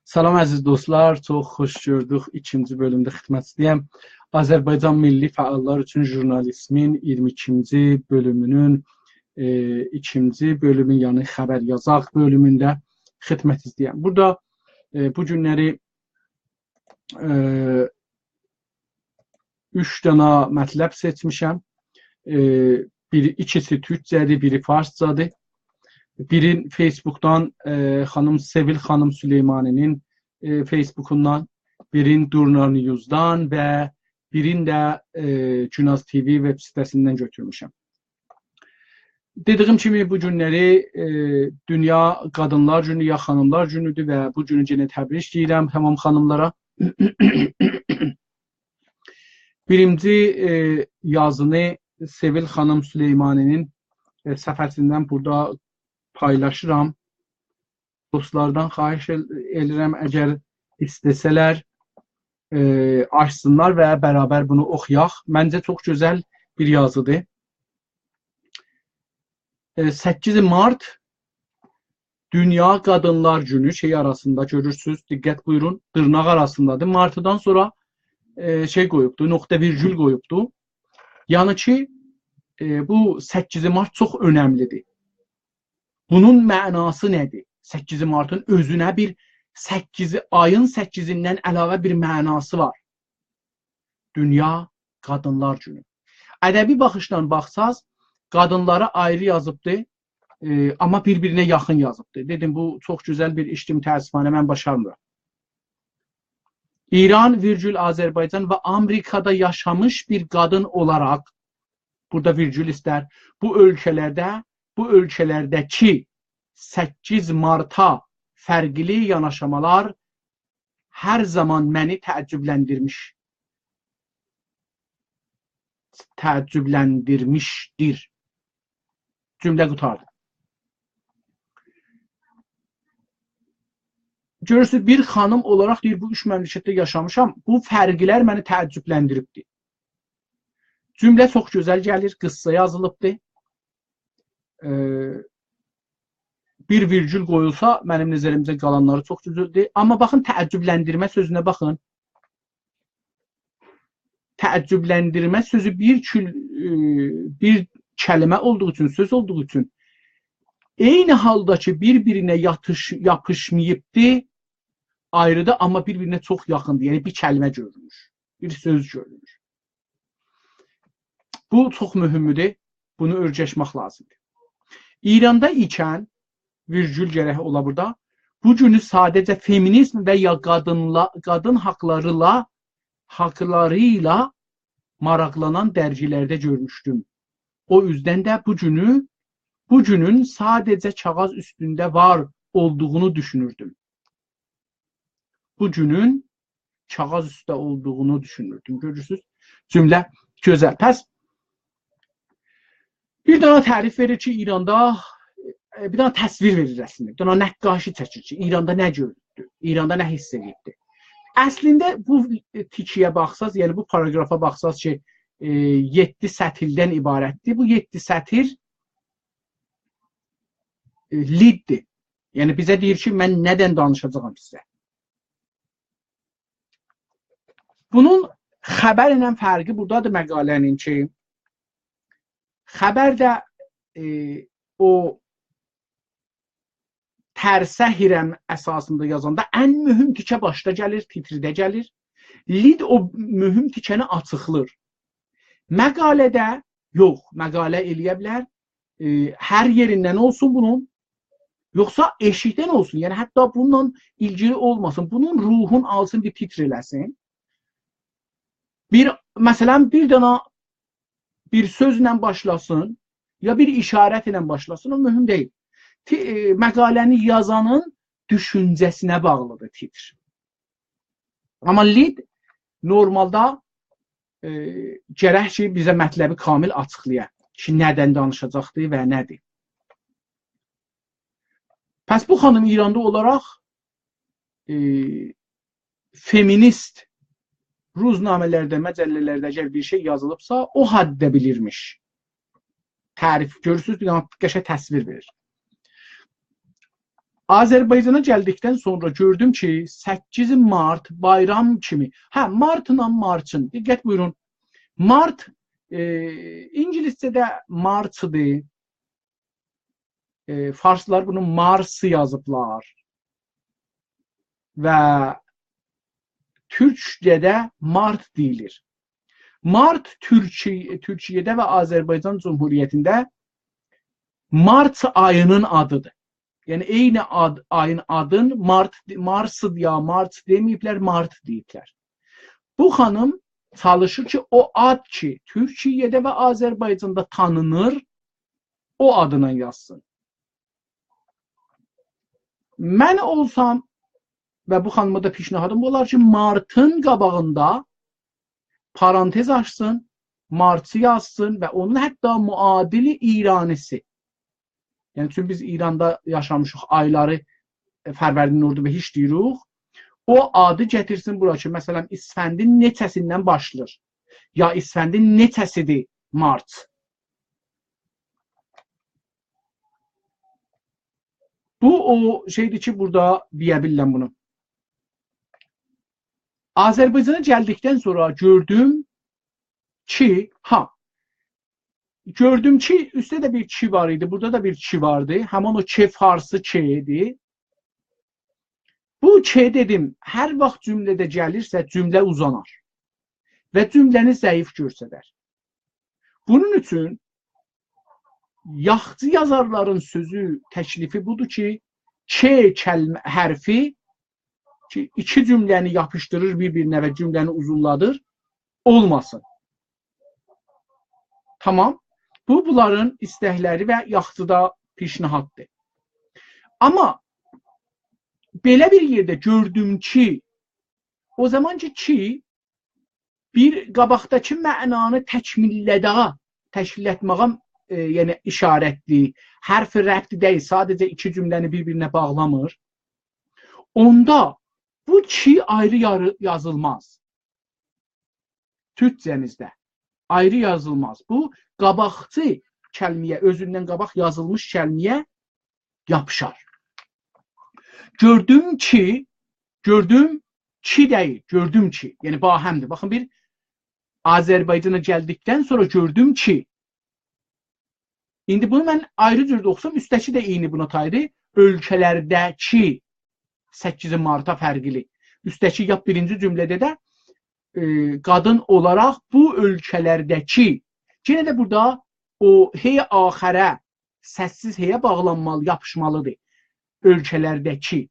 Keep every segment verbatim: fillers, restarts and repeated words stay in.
سلام عزیز دوستلار، چوخ خوش گؤردوک. ایکینجی بؤلومده خدمتیزده‌یم. آذربایجان میللی فعاللار اوچون ژورنالیسمین اییرمی ایکینجی بؤلومونون، ائ، ایکینجی بؤلومون، یعنی خبر یازاق بؤلومونده خدمتیزده‌یم. بورادا، ائ، بو گونلری ائ، اوچ دانا مطلب سئچمیشم. ائ، بیری، ایکیسی تورکجه‌دیر، بیری فارسجادیر. بیرین فیسبوکدان، ائ، خانیم سئویل خانیم سلیمانی‌نین، ائ، فیسبوکوندان، بیرین دورنا نیوزدان و بیرین ده، ائ، گوناز تی‌وی وب سیته‌سیندن گؤتورموشم. دئدیگیم کیمی، بو گونلری، ائ، دونیا قادینلار گونو یا خانیملار گونودور و بو گونو یئنه تبریک دئییرم تمام خانیملارا. بیرینجی، ائ، یازینی سئویل خانیم سلیمانی‌نین، ائ، صفحه‌سیندن بورادا پایلاشیرام. دوستلاردان خواهش ائل-، ائدیرم، اگر ایسته‌سه‌لر، ائ، آچسینلار و برابر بونو اوخویاق. منجه، چوخ گؤزل بیر یازیدیر. ائ، سککیز مارت، دونیا قادینلار گونو، شئی آراسیندا گؤرورسونوز، دقت بویورون، دیرناق آراسیندادیر. مارتیدان سونرا، ائ، شئی قویوبدو، نقطه ویرگول قویوبدو. یعنی کی، ائ، بو سککیز مارت چوخ اؤنملیدیر. بونون معناسی نه‌دیر؟ سککیز مارتین اؤزونه بیر، سککیز، آیین سککیزیندن علاوه بیر معناسی وار. دونیا قادینلار گونو. ادبی باخیشدان باخساز، قادینلاری آیری یازیبدی، ائ، آمما بیر-بیرینه یاخین یازیبدی. دئدیم، بو چوخ گؤزل بیر ایشدیر، متأسفانه من باشارمیرام. ایران، ویرگول، آذربایجان و آمریکادا یاشامیش بیر قادین اولاراق، بورادا ویرگول ایستر، بو اؤلکه‌لرده، بو اؤلکه‌لرده‌کی سککیز مارتا فرقلی یاناشمالار هر زامان منی تعجبلندیرمیش، تعجبلندیرمیشدیر. جمله قوتاردی. گؤرورسونوز، بیر خانیم اولاراق دئییر، بو اوچ مملکتده یاشامیشام، بو فرقلر منی تعجبلندیریبدیر. جمله چوخ گؤزل گلیر، قیسسا یازیلیبدیر. ائ، بیر ویرگول قویولسا، منیم نظریمجه قالانلاری چوخ دوزلدور. آمما باخین، تعجبلندیرمه سؤزونه باخین. تعجبلندیرمه سؤزو بیر کول-، ائ، بیر کلمه اولدوغو اوچون، سؤز اولدوغو اوچون، عینی حالدا کی، بیر-بیرینه یاتیش-، یاپیشماییبدی، آیریدی، آمما بیر-بیرینه چوخ یاخیندیر. یعنی بیر کلمه گؤرونور، بیر سؤز گؤرونور. بو چوخ مهمدور. بونو اؤرگشمک لازیمدیر. ایراندا ایکن، ویرگول گرک اولا بورادا، بو گونو ساده‌جه فمینیزم و یا قادینلا-، قادین حاقلاریلا، حاقلاری ایله ماراقلانان درگیلرده گؤرموشدوم. او اوزدن ده بو گونو، بو گونون ساده‌جه کاغیذ اوستونده وار اولدوغونو دوشونوردوم. بو گونون کاغیذ اوسته اولدوغونو دوشونوردوم. گؤرورسونوز، جمله گؤزل. پس بیر دنه تعریف وئریر کی، ایراندا، ائ، بیر دنه تصویر وئریر اصلینده. بیر دنه نقاشی چکیر کی، ایراندا نه گؤروبدور، ایراندا نه حیس ائدیبدیر. اصلینده بو، ائ، تیکه‌یه باخساز، یعنی بو پاراگرافا باخساز کی، ائ، یئددی سطیردن عبارتدیر. بو یئددی سطیر، ائ، لیددیر. یعنی بیزه دئییر کی، من نه‌دن دانیشاجاغام سیزه. بونون خبر ایله فرقی بورادادیر مقاله‌نین کی، خبرده، ائ، او ترسه هرم اساسیندا یازاندا ان مهم تیکه باشدا گلیر، تیترده گلیر. لید او مهم تیکه‌نی آچیقلیر. مقاله‌ده یوخ، مقاله ائلیه بیلر، ائ، هر یئریندن اولسون بونون، یوخسا ائشیکدن اولسون، یعنی حتی بونونلا ایلگیلی اولماسین، بونون روحون آلسین، بیر تیتر ائله‌سین. بیر، مثلا، بیر دنه بیر سؤزله باشلاسین، یا بیر اشارت ایله باشلاسین، او مهم دئییل. تی-، ائ، مقاله‌نی یازانین دوشونجه‌سینه باغلیدیر تیتر. آمما لید نورمالدا، ائ، گرک کی، بیزه مطلبی کامل آچیقلایا کی، نه‌دن دانیشاجاقدیر و نه‌دیر. پس بو خانیم ایراندا اولاراق، ائ، فمینیست روزنامه‌لرده، مجله‌لرده اگر بیر شئی یازیلیبسا، او حدده بیلیرمیش. تعریف، گؤرورسونوز، بیر دنه قشنگ تصویر وئریر. آذربایجانا گلدیکدن سونرا گؤردوم کی، سککیز مارت بایرام کیمی، هه، مارتلا مارچین، دقت بویورون. مارت، ائ، اینگیلیسجه‌ده مارچدیر. ائ، فارسلار بونو مارس یازیبلار. و تورکجه‌ده مارت دئییلیر. مارت تورکی-، تورکیه‌ده و آذربایجان جمهوریتینده مارت آیی‌نین آدیدیر. یعنی عینی آد، آیین آدین مارت، مارس یا مارت دئمه‌ییبلر، مارت دئییبلر. بو خانیم چالیشیر کی، او آد کی، تورکیه‌ده و آذربایجاندا تانینیر، او آدلا یازسین. من اولسام، و بو خانیما دا پیشنهادیم اولار کی، مارتین قاباغیندا پارانتز آچسین، مارچی یازسین و اونون حتی معادل ایرانی‌سی. یعنی، چونکی بیز ایراندا یاشامیشیق، آیلاری، ائ، فروردین، اردیبهشت دئییریک. او آدی گتیرسین بورا کی، مثلا، اسفندین نئچه‌سیندن باشلاییر؟ یا اسفندین نئچه‌سیدیر مارت؟ بو او شئیدیر کی، بورادا دئیه بیلیرم بونو. آذربایجانا گلدیکدن سونرا گؤردوم کی، ها، گؤردوم کی، اوستده ده بیر کی وار ایدی، بورادا دا بیر کی واردی. همان او کی فارسی کی ایدی. بو کی دئدیم، هر واخت جمله‌ده گلیرسه، جمله اوزانار و جمله‌نی ضعیف گؤرسدر. بونون اوچون یاخچی یازارلارین سؤزو، تکلیفی بودور کی، کی کلمه، حرفی کی، ایکی جمله‌نی یاپیشدیریر بیر-بیرینه و جمله‌نی اوزونلادیر، اولماسین. تامام. بو، بونلارین ایستکلری و یاخچی دا پیشنهاددیر. آمما بئله بیر یئرده گؤردوم کی، او زامان کی، کی بیر قاباقداکی معنانی تکمیلله‌ده، تکمیللتمه‌یه، ائ، یعنی اشارتدیر. حرف ربط دئییل، ساده‌جه ایکی جمله‌نی بیر-بیرینه باغلامیر. اوندا بو کی آیری یاری یازیلماز. تورکجه‌میزده آیری یازیلماز. بو قاباقکی کلمه‌یه، اؤزوندن قاباق یازیلمیش کلمه‌یه یاپیشار. گؤردوم کی، گؤردوم کی دئییل، گؤردوم کی. یعنی باهم‌دیر. باخین، بیر آذربایجانا گلدیکدن سونرا گؤردوم کی. ایندی بونو من آیری جور ده اوخوسام، اوستده‌کی ده عینی بونا تایدیر. اؤلکه‌لرده‌کی، سککیز مارتا فرقلی. اوستده‌کی لاپ بیرینجی جمله‌ده ده، ائ، قادین اولاراق بو اؤلکه‌لرده‌کی. یئنه ده بورادا او هی آخره، سس‌سیز هی‌یه باغلانمالی، یاپیشمالی‌دیر. اؤلکه‌لرده‌کی.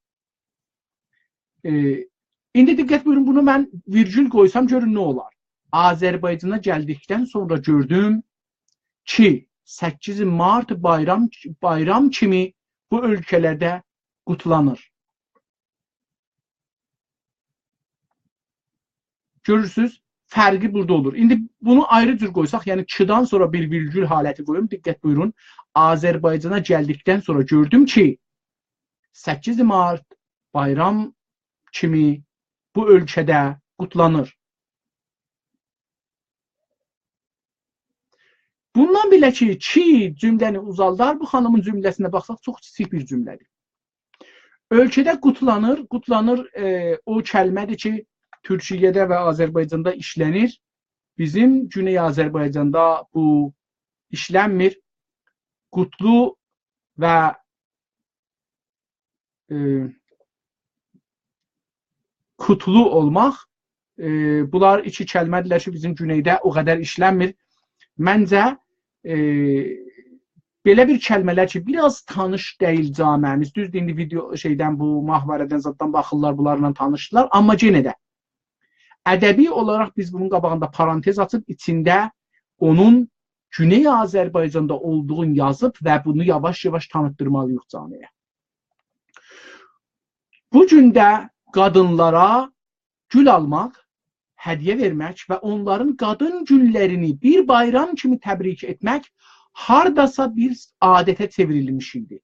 ائ، ایندی دقت بویورون، بونو من ویرگول قویسام، گؤرون نه اولار. آذربایجانا گلدیکدن سونرا گؤردوم کی، سککیز مارت بایرام، بایرام کیمی بو اؤلکه‌لرده قوتلانیر. گؤرورسوز، فرقی بورادا اولور. ایندی بونو آیری جور قویساق، یعنی کی‌دن سونرا بیر ویرگول حالتی قویوم، دقت بویورون. آذربایجانا گلدیکدن سونرا گؤردوم کی، سککیز مارت بایرام کیمی بو اؤلکه‌ده قوتلانیر. بوندان بئله کی، کی جمله‌نی اوزالدار، بو خانیمین جمله‌سینه باخساق، چوخ کیچیک بیر جمله‌دیر. اؤلکه‌ده قوتلانیر، قوتلانیر، ائ، او کلمه‌دیر کی، تورکیه‌ده و آذربایجاندا ایشله‌نیر. بیزیم گونئی آذربایجاندا بو ایشلنمیر. قوتلو و، ائ، قوتلو اولماق، ائ، بونلار ایکی کلمه‌دیرلر کی، بیزیم گونئیده او قدر ایشلنمیر. منجه، ائ، بئله بیر کلمه‌لر کی، بیر آز تانیش دئییل جامعه‌میز. دوزدور، ایندی ویدئو شئیدن، بو ماهواره‌دن زاددان باخیرلار، بونلارلا تانیشدیلار. آمما یئنه ده ادبی اولاراق بیز بونون قاباغیندا پارانتز آچیب، ایچینده اونون گونئی آذربایجاندا اولدوغونو یازیب و بونو یاواش-یاواش تانیتدیرمالی‌ییق جامعه‌یه. بو گونده قادینلارا گول آلماق، هدیه وئرمک و اونلارین قادین گونلرینی بیر بایرام کیمی تبریک ائتمک هارداسا بیر عادته چئوریلمیش ایدی.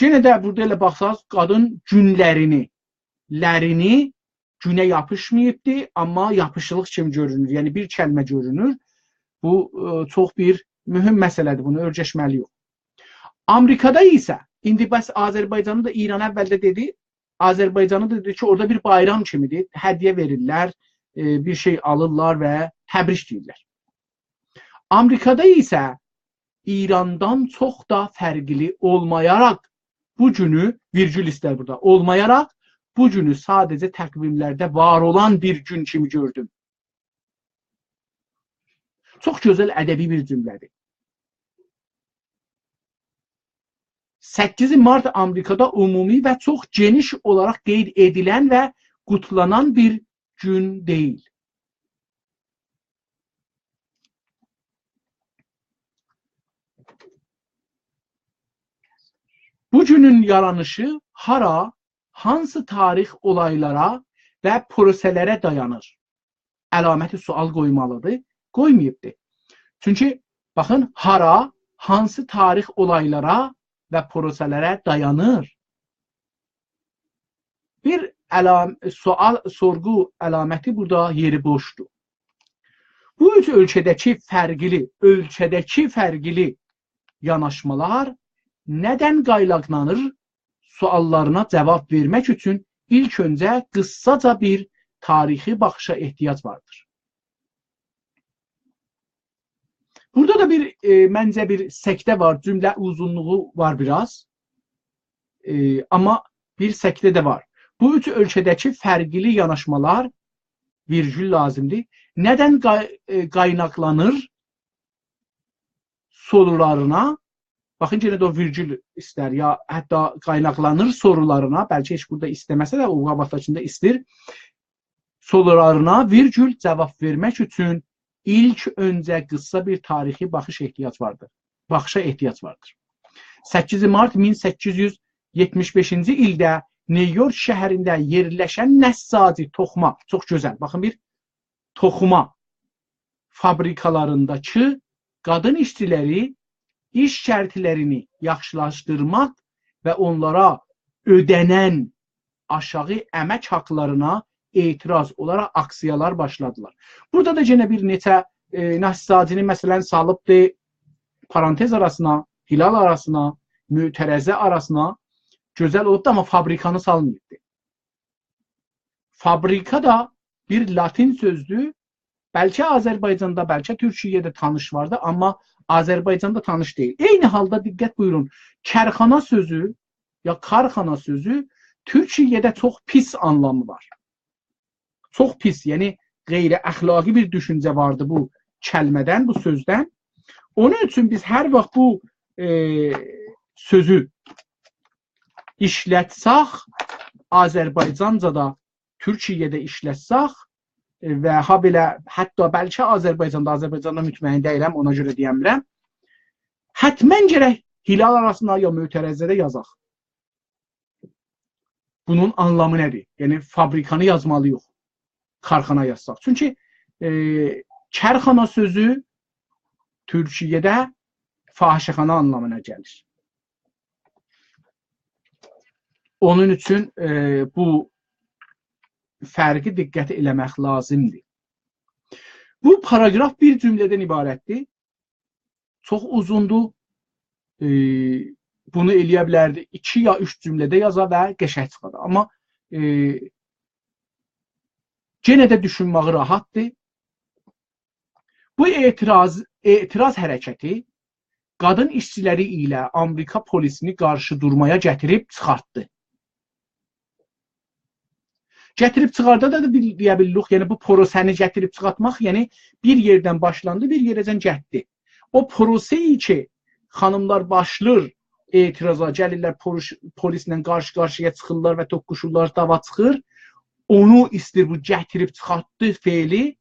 یئنه ده بورادا ائله باخساز، قادین گونلرینی، لرینی گونه یاپیشماییبدی، آمما یاپیشیلیق کیمی گؤرونور. یعنی بیر کلمه گؤرونور. بو، ائ، چوخ بیر مهم مسئله‌دیر، بونو اؤیرشمه‌لی‌ییک. آمریکادا ایسه، ایندی بس آذربایجانی دا، ایرانی اولده دئدی، آذربایجانی دا دئدی کی، اورادا بیر بایرام کیمی‌دیر، هدیه وئریرلر، ائ، بیر شئی آلیرلار و تبریک دئییرلر. آمریکادا ایسه ایراندان چوخ دا فرقلی اولمایاراق بو گونو، ویرگول ایستر بورادا، اولمایاراق بو گونو ساده‌جه تقویملرده وار اولان بیر گون کیمی گؤردوم. چوخ گؤزل ادبی بیر جمله‌دیر. سککیز مارت آمریکادا عمومی و چوخ گئنیش اولاراق قید ائدیلن و قوتلانان بیر گون دئییل. بو گونون یارانیشی هارا، هانسی تاریخ اولایلارا و پروسه‌لره دایانیر؟ علامت سؤال قویمالی‌دیر، قویماییبدیر. چونکی، باخین، هارا، هانسی تاریخ اولایلارا و پروسه‌لره دایانیر؟ بیر علام-، سؤال، سورغو علامتی بورادا یئری بوشدور. بو اوچ اؤلکه‌ده‌کی فرقلی، اؤلکه‌ده‌کی فرقلی یاناشمالار نه‌دن قایناقلانیر سؤاللارینا جاواب وئرمک اوچون ایلک اؤنجه قیساجا بیر تاریخی باخیشا احتیاج واردیر. بورادا دا بیر، ائ، منجه بیر سکته وار، جمله اوزونلوغو وار بیر آز. ائ، آمما بیر سکته ده وار. بو اوچ اؤلکه‌ده‌کی فرقلی یاناشمالار، ویرگول لازیمدیر، نه‌دن قای-، ائ، قایناقلانیر سورولارینا، باخین، یئنه ده او ویرگول ایستر، یا حتی قایناقلانیر سورولارینا، بلکه هئچ بورادا ایسته‌مه‌سه ده، او قاباقداکیندا ایستیر. سورولارینا ویرگول جاواب وئرمک اوچون ایلک اؤنجه قیسا بیر تاریخی باخیش احتیاج واردیر. باخیشا احتیاج واردیر. سککیز مارت مین سککیز یوز یئتمیش بئشینجی ایلده نیویورک شهرینده یئرلشن نساجی توخوما، چوخ گؤزل، باخین، بیر توخوما فابریکالارینداکی قادین ایشچیلری ایش شرطلرینی یاخشیلاشدیرماق و اونلارا اؤده‌نن آشاغی امک حاقلارینا اعتراض اولاراق آکسیالار باشلادیلار. بورادا دا یئنه بیر نئچه، ائ، نساجی‌نی، مثلا، سالیبدی پارانتز آراسینا، هلال آراسینا، معترضه آراسینا، گؤزل اولوبدو، آمما فابریکانی سالماییبدی. فابریکا دا بیر لاتین سؤزدور. بلکه آذربایجاندا، بلکه تورکیه‌ده تانیش واردی، آمما آذربایجاندا تانیش دئییل. عینی حالدا، دقت بویورون، کارخانا سؤزو یا کارخانا سؤزو تورکیه‌ده چوخ پیس آنلامی وار. چوخ پیس، یعنی غیر اخلاقی بیر دوشونجه واردی بو کلمه‌دن، بو سؤزدن. اونون اوچون بیز هر واخت بو، ائ، سؤزو ایشلتسک، آذربایجانجادا، تورکیه‌ده ایشلتسک، ائ، و هابئله حتی بلکه آذربایجاندا، آذربایجاندا مطمئن دئییلم، اونا گؤره دئیه‌میرم، حتما گرک هلال آراسینا یا معترضه‌ده یازاق. بونون آنلامی نه‌دیر؟ یعنی فابریکانی یازمالی‌ییق، کارخانا یازساق. چونکی، ائ، کارخانا سؤزو تورکیه‌ده فاحشه‌خانا آنلامینا گلیر. اونون اوچون، ائ، بو فرقی دقت ائله‌مک لازیمدیر. بو پاراگراف بیر جمله‌دن عبارتدیر. چوخ اوزوندور. ائ، بونو ائلیه بیلردی ایکی یا اوچ جمله‌ده یازا و قشنگ چیخاردا. آمما، ائ، یئنه ده دوشونمه‌یی راحتدیر. بو اعتراض، اعتراض حرکتی قادین ایشچی‌لری ایله آمریکا پلیسینی قارشی دورمایا گتیریب چیخارتدی. گتیریب چیخاردا دا بیل-، دئیه بیلیریک، یعنی بو پروسه‌نی گتیریب چیخارتماق، یعنی بیر یئردن باشلاندی، بیر یئره‌جن گتدی. او پروسه‌یی کی، خانیملار باشلاییر اعتراضا، گلیرلر پولیس-، پلیسله قارشی-قارشییا چیخیرلار و توققوشورلار، دعوا چیخیر. اونو ایسته‌ییر بو گتیریب چیخارتدی فعلی،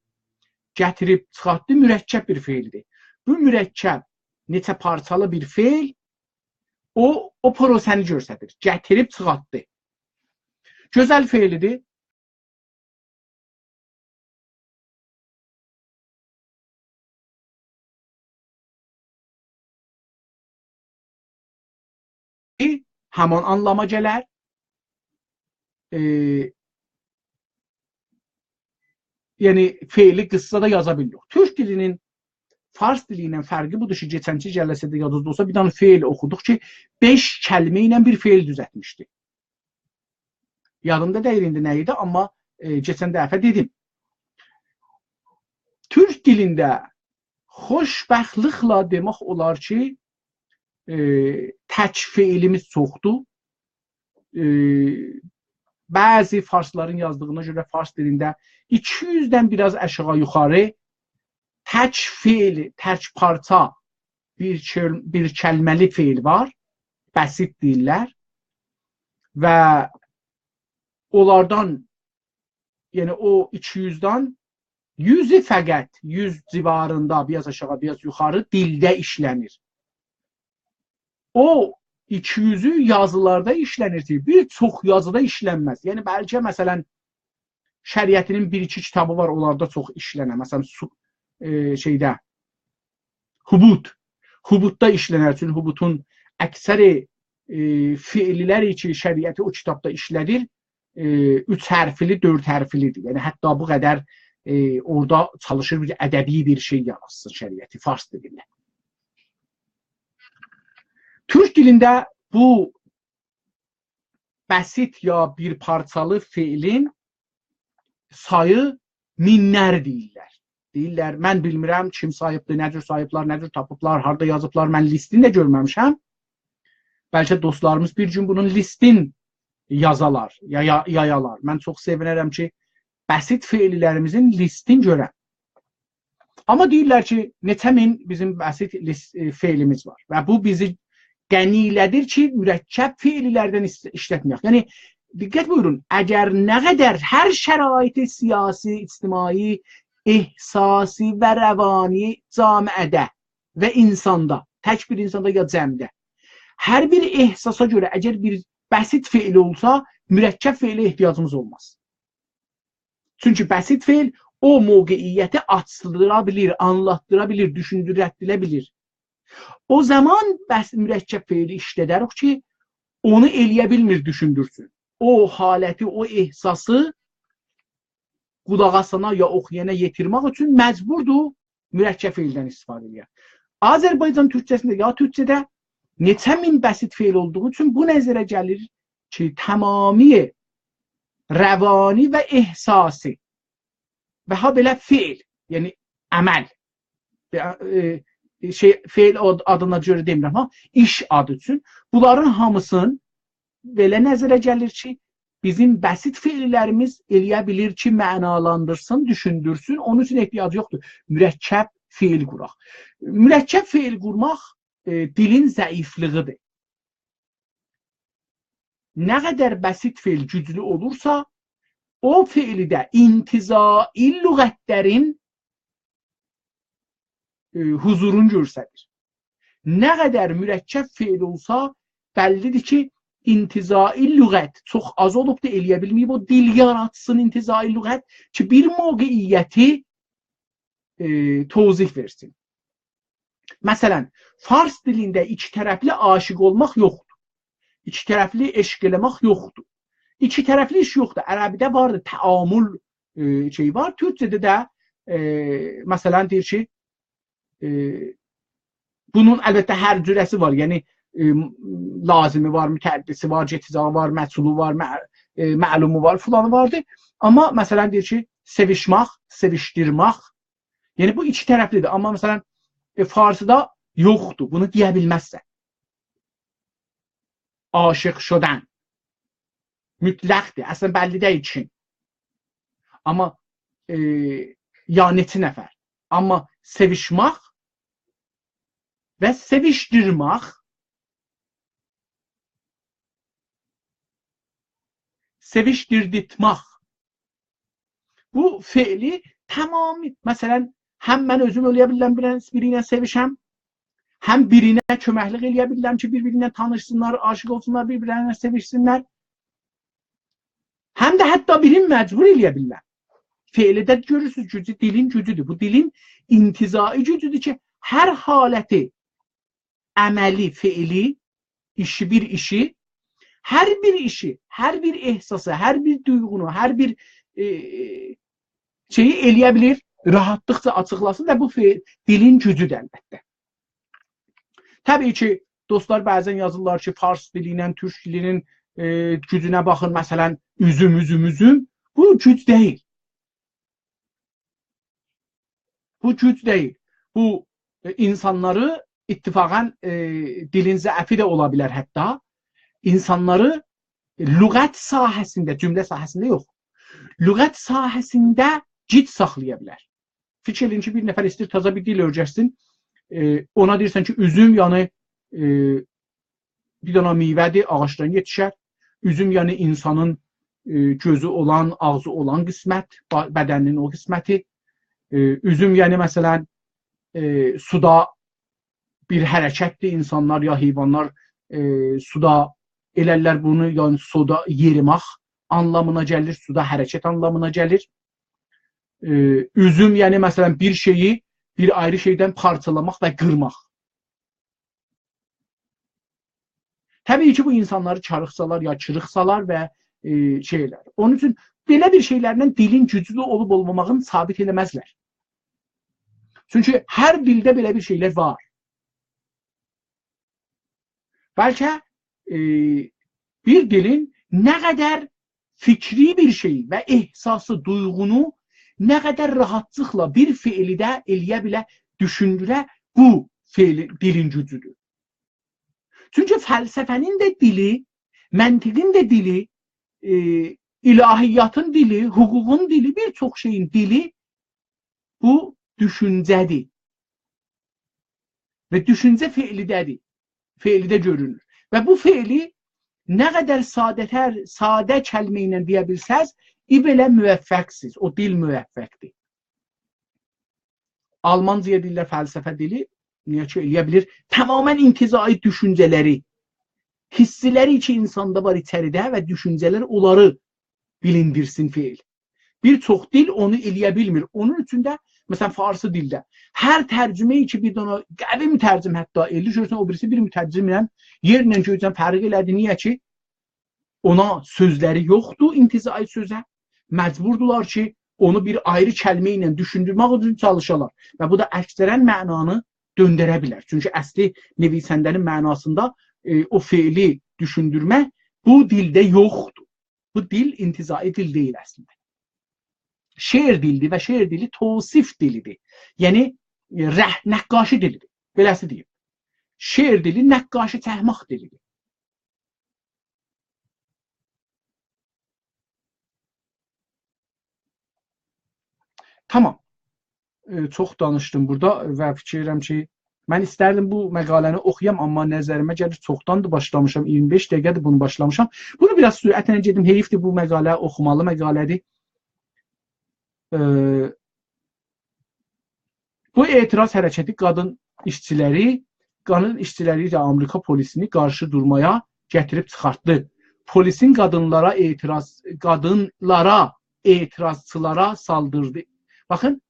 گتیریب چیخارتدی، مرکب بیر فعلدیر. بو مرکب، نئچه پارچالی بیر فعل، او، او پروسه‌نی گؤستریر. گتیریب چیخارتدی. گؤزل فعلیدیر. همان آنلاما گلر. ائ، یعنی فعلی قیسسا دا یازا بیلیریک. تورک دیلینین فارس دیلی ایله فرقی بودور کی، کئچنکی جلسه‌ده یادینیزدا اولسا، بیر دنه فعل اوخودوق کی، بئش کلمه ایله بیر فعل دوزلتمیشدی. یادیمدا دئییل ایندی نه ایدی، آمما، ائ، کئچن دفعه دئدیم. تورک دیلینده خوشبختلیکله دئمک اولار کی، ائ، تک فعلیمیز چوخدور. ائ، بعضی فارسلارین یازدیغینا گؤره فارس دیلینده ایکی یوزدن بیر آز آشاغی یوخاری تک فعل، تک پارچا بیر کل-، بیر کلمه‌لی فعل وار. بسیط دئییرلر. و اونلاردان، یعنی او ایکی یوزدن یوزو فقط، یوز جیواریندا، بیر آز آشاغی، بیر آز یوخاری دیلده ایشله‌نیر. او ایکی یوزو یازیلاردا ایشله‌نیر کی، بیر چوخ یازیدا ایشلنمز. یعنی بلکه، مثلا، شریعتی‌نین بیر-ایکی کیتابی وار، اونلاردا چوخ ایشلنه. مثلا، سو-، ائ، شئیده، هبوط. هبوطدا ایشلنر. چونکی هبوطون اکثر، ائ، فعللری کی، شریعتی او کیتابدا ایشله‌دیر، ائ، اوچ حرفلی، دؤرد حرفلی‌دیر. یعنی، حتی بو قدر، ائ، اورادا چالیشیر بیر ادبی بیر شئی یاراتسین شریعتی فارس دیلینده. تورک دیلینده بو بسیط یا بیر پارچالی فعلین سایی مینلر دئییرلر. دئییرلر، من بیلمیرم کیم ساییبدیر، نه جور ساییبلار، نه جور تاپیبلار، هاردا یازیبلار، من لیستینی ده گؤرمه‌میشم. بلکه دوستلاریمیز بیر گون بونون لیستین یازالار، یا، یا، یایالار. من چوخ سئوینرم کی، بسیط فعللریمیزین لیستین گؤرم. آمما دئییرلر کی، نئچه مین بیزیم بسیط لیس-، ائ، فعلیمیز وار و بو بیزی غنی ائله‌دیر کی، مرکب فعللردن ایس-، ایشلتمه‌یک. یعنی، دقت بویورون، اگر نه قدر هر شرایط سیاسی، اجتماعی، احساسی و روانی جامعه‌ده و اینساندا، تک بیر اینساندا یا جمعده، هر بیر احساسا گؤره اگر بیر بسیط فعل اولسا، مرکب فعله احتیاجیمیز اولماز. چونکی بسیط فعل او موقعیتی آچدیرا بیلیر، آنلاتدیرا بیلیر، دوشوندورتدیره بیلیر. او زامان بس مرکب فعلی ایشله‌دریک کی، اونو ائلیه بیلمیر دوشوندورسون. او حالتی، او احساسی قولاق آسانا یا اوخویانا یئتیرمک اوچون مجبوردور مرکب فعلدن استفاده ائدیر. آذربایجان تورکجه‌سینده یا تورکجه‌ده نئچه مین بسیط فعل اولدوغو اوچون بو نظره گلیر کی، تمامی روانی و احساسی و هابئله فعل، یعنی عمل، ائ، ائ، شئی، فعل آد-، آدینا گؤره دئمیرم ها، ایش آدی اوچون. بونلارین هامیسین بئله نظره گلیر کی، بیزیم بسیط فعللریمیز ائلیه بیلیر کی، معنالاندیرسین، دوشوندورسون، اونون اوچون احتیاجی یوخدور مرکب فعل قوراق. مرکب فعل قورماق، ائ، دیلین ضعیفلیگیدیر. نه قدر بسیط فعل گوجلو اولورسا، او فعلی ده انتزاعی لغتلرین، ائ، حضورونو گؤستریر. نه قدر مرکب فعل اولسا، بللیدیر کی، انتزاعی لغت چوخ آز اولوبدور، ائلیه بیلمه‌ییب او دیل یاراتسین، انتزاعی لغت، کی، بیر موقعیتی، ائ، توضیح وئرسین. مثلا، فارس دیلینده ایکی طرفلی عاشق اولماق یوخدور. ایکی طرفلی عشق ائله‌مک یوخدور. ایکی طرفلی ایش یوخدور. عربیده واردیر، تعامل، ائ، شئی وار. تورکجه‌ده ده، ائ، مثلا، دئییر کی، ائ، بونون البته هر جوره‌سی وار. یعنی، ائ، لازمی وار، متعدی‌سی وار، جتیزاغی وار، مجهولو وار، مع-، ائ، معلومو وار، فلانی واردیر. آمما مثلا دئییر کی، سئویشمک، سئویشدیرمک. یعنی بو ایکی طرفلیدیر. آمما مثلا، ائ، فارسیدا یوخدور. بونو دئیه بیلمزسن. عاشق شدن. مطلقدیر. اصلا بللی دئییل کیم. آمما، ائ، یا نئچه نفر. آمما سئویشمک و سئویشدیرمک، سئویشدیردیرتمک. بو فعلی تمامی، مثلا، هم من اؤزوم ائلیه بیلیرم بیرینه، بیرینه سئویشم، هم بیرینه کؤمکلیک ائلیه بیلیرم کی، بیر-بیرینه تانیشسینلار، عاشق اولسونلار، بیر-بیرینه سئویشسینلر. هم ده حتی بیرینی مجبور ائلیه بیلیرم. فعلی ده گؤرورسونوز، گوجو، دیلین گوجودور. بو دیلین انتزاعی گوجودور کی، هر حالتی، عملی، فعلی، ایشی، بیر ایشی، هر بیر ایشی، هر بیر احساسی، هر بیر دویغونو، هر بیر، ائ، شئیی ائلیه بیلیر، راحتلیقجا آچیقلاسین و بو فع-، دیلین گوجودور البته. طبیعی کی، دوستلار بعضا یازیرلار کی، فارس دیلی ایله تورک دیلینین، ائ، گوجونه باخین، مثلا، اوزوم، اوزوم، اوزوم. بو گوج دئییل. بو گوج دئییل. بو، ائ، اینسانلاری اتفاقا، ائ، دیلین ضعفی ده اولا بیلر حتی. اینسانلاری، ائ، لغت ساحه‌سینده، جمله ساحه‌سینده یوخ، لغت ساحه‌سینده گیج ساخلایا بیلر. فیکیر ائله‌یین کی، بیر نفر ایسته‌ییر تازا بیر دیل اؤیرشسین، ائ، اونا دئییرسن کی، اوزوم، یعنی، ائ، بیر دنه میوه‌دیر، آغاجدان یئتیشر. اوزوم، یعنی اینسانین، ائ، گؤزو اولان، آغزی اولان قسمت، با-، بدنینین او قسمتی. ائ، اوزوم، یعنی، مثلا، ائ، سودا بیر حرکتدیر، اینسانلار یا حیوانلار، ائ، سودا ائلرلر بونو، یعنی سودا یئریمک آنلامینا گلیر، سودا حرکت آنلامینا گلیر. ائ، اوزوم، یعنی، مثلا، بیر شئیی بیر آیری شئیدن پارچالاماق و قیرماق. طبیعی کی، بو اینسانلاری چاریق سالار، یا چیریق سالار و، ائ، شئی ائلر. اونون اوچون بئله بیر شئیلرله دیلین گوجلو اولوب اولماماغینی ثابت ائله‌مزلر. چونکی هر دیلده بئله بیر شئیلر وار. بلکه، ائ، بیر دیلین نه قدر فیکری بیر شئیی و احساسی، دویغونو نه قدر راحتلیقلا بیر فعلی ده ائلیه بیله، دوشوندوره، بو فعلی، دیلین گوجودور. چونکی فلسفه‌نین ده دیلی، منطقین ده دیلی، ائ، الهیاتین دیلی، حقوقون دیلی، بیر چوخ شئیین دیلی بو دوشونجه‌دیر. و دوشونجه فعلیده‌دیر. فعلیده گؤرونور. و بو فعلی نه قدر ساده‌تر، ساده کلمه ایله دئیه بیلسز، ای بئله موفقسیز. او دیل موفقدیر. آلمانجایا دئییرلر فلسفه دیلی. نییه کی، ائلیه بیلیر تماما انتزاعی دوشونجه‌لری، حیسلری کی، اینساندا وار ایچریده و دوشونجه‌لر، اونلاری بیلیندیرسین فعل. بیر چوخ دیل اونو ائلیه بیلمیر. اونون اوچون ده، مثلا، فارسی دیلده هر ترجمه‌یی کی، بیر دنه قوی مترجم حتی ائله‌ییر، گؤرورسن، او بیریسی بیر مترجمله یئرله گؤیله فرق ائله‌دی. نییه کی، اونا سؤزلری یوخدور، انتزاعی سؤزه. مجبوردولار کی، اونو بیر آیری کلمه ایله دوشوندورمک اوچون چالیشالار. و بو دا اکثراً معنانی دؤندره بیلر. چونکی اصلی نویسنده‌نین معناسیندا، ائ، او فعلی دوشوندورمک بو دیلده یوخدور. بو دیل انتزاعی دیل دئییل اصلینده. شعر دیلیدیر و شعر دیلی توصیف دیلیدیر. یعنی، ائ، ره-، نقاشی دیلیدیر. بئله‌سی دئییم. شعر دیلی نقاشی چکمک دیلیدیر. تامام. ائ، چوخ دانیشدیم بورادا و فیکیر ائدیرم کی، من ایستردیم بو مقاله‌نی اوخویام، آمما نظریمه گلیر، چوخداندیر باشلامیشام، اییرمی بئش دقیقه‌دیر بونو باشلامیشام. بونو بیر آز سرعتله گئدیم، حیفدیر، بو مقاله اوخومالی مقاله‌دیر. ائ، بو اعتراض حرکتی قادین ایشچیلری، قادین ایشچیلری ایله آمریکا پلیسینی قارشی دورمایا گتیریب چیخارتدی. پلیسین قادینلارا اعتراض، قادینلارا، اعتراضچیلارا سالدیردی. باخین،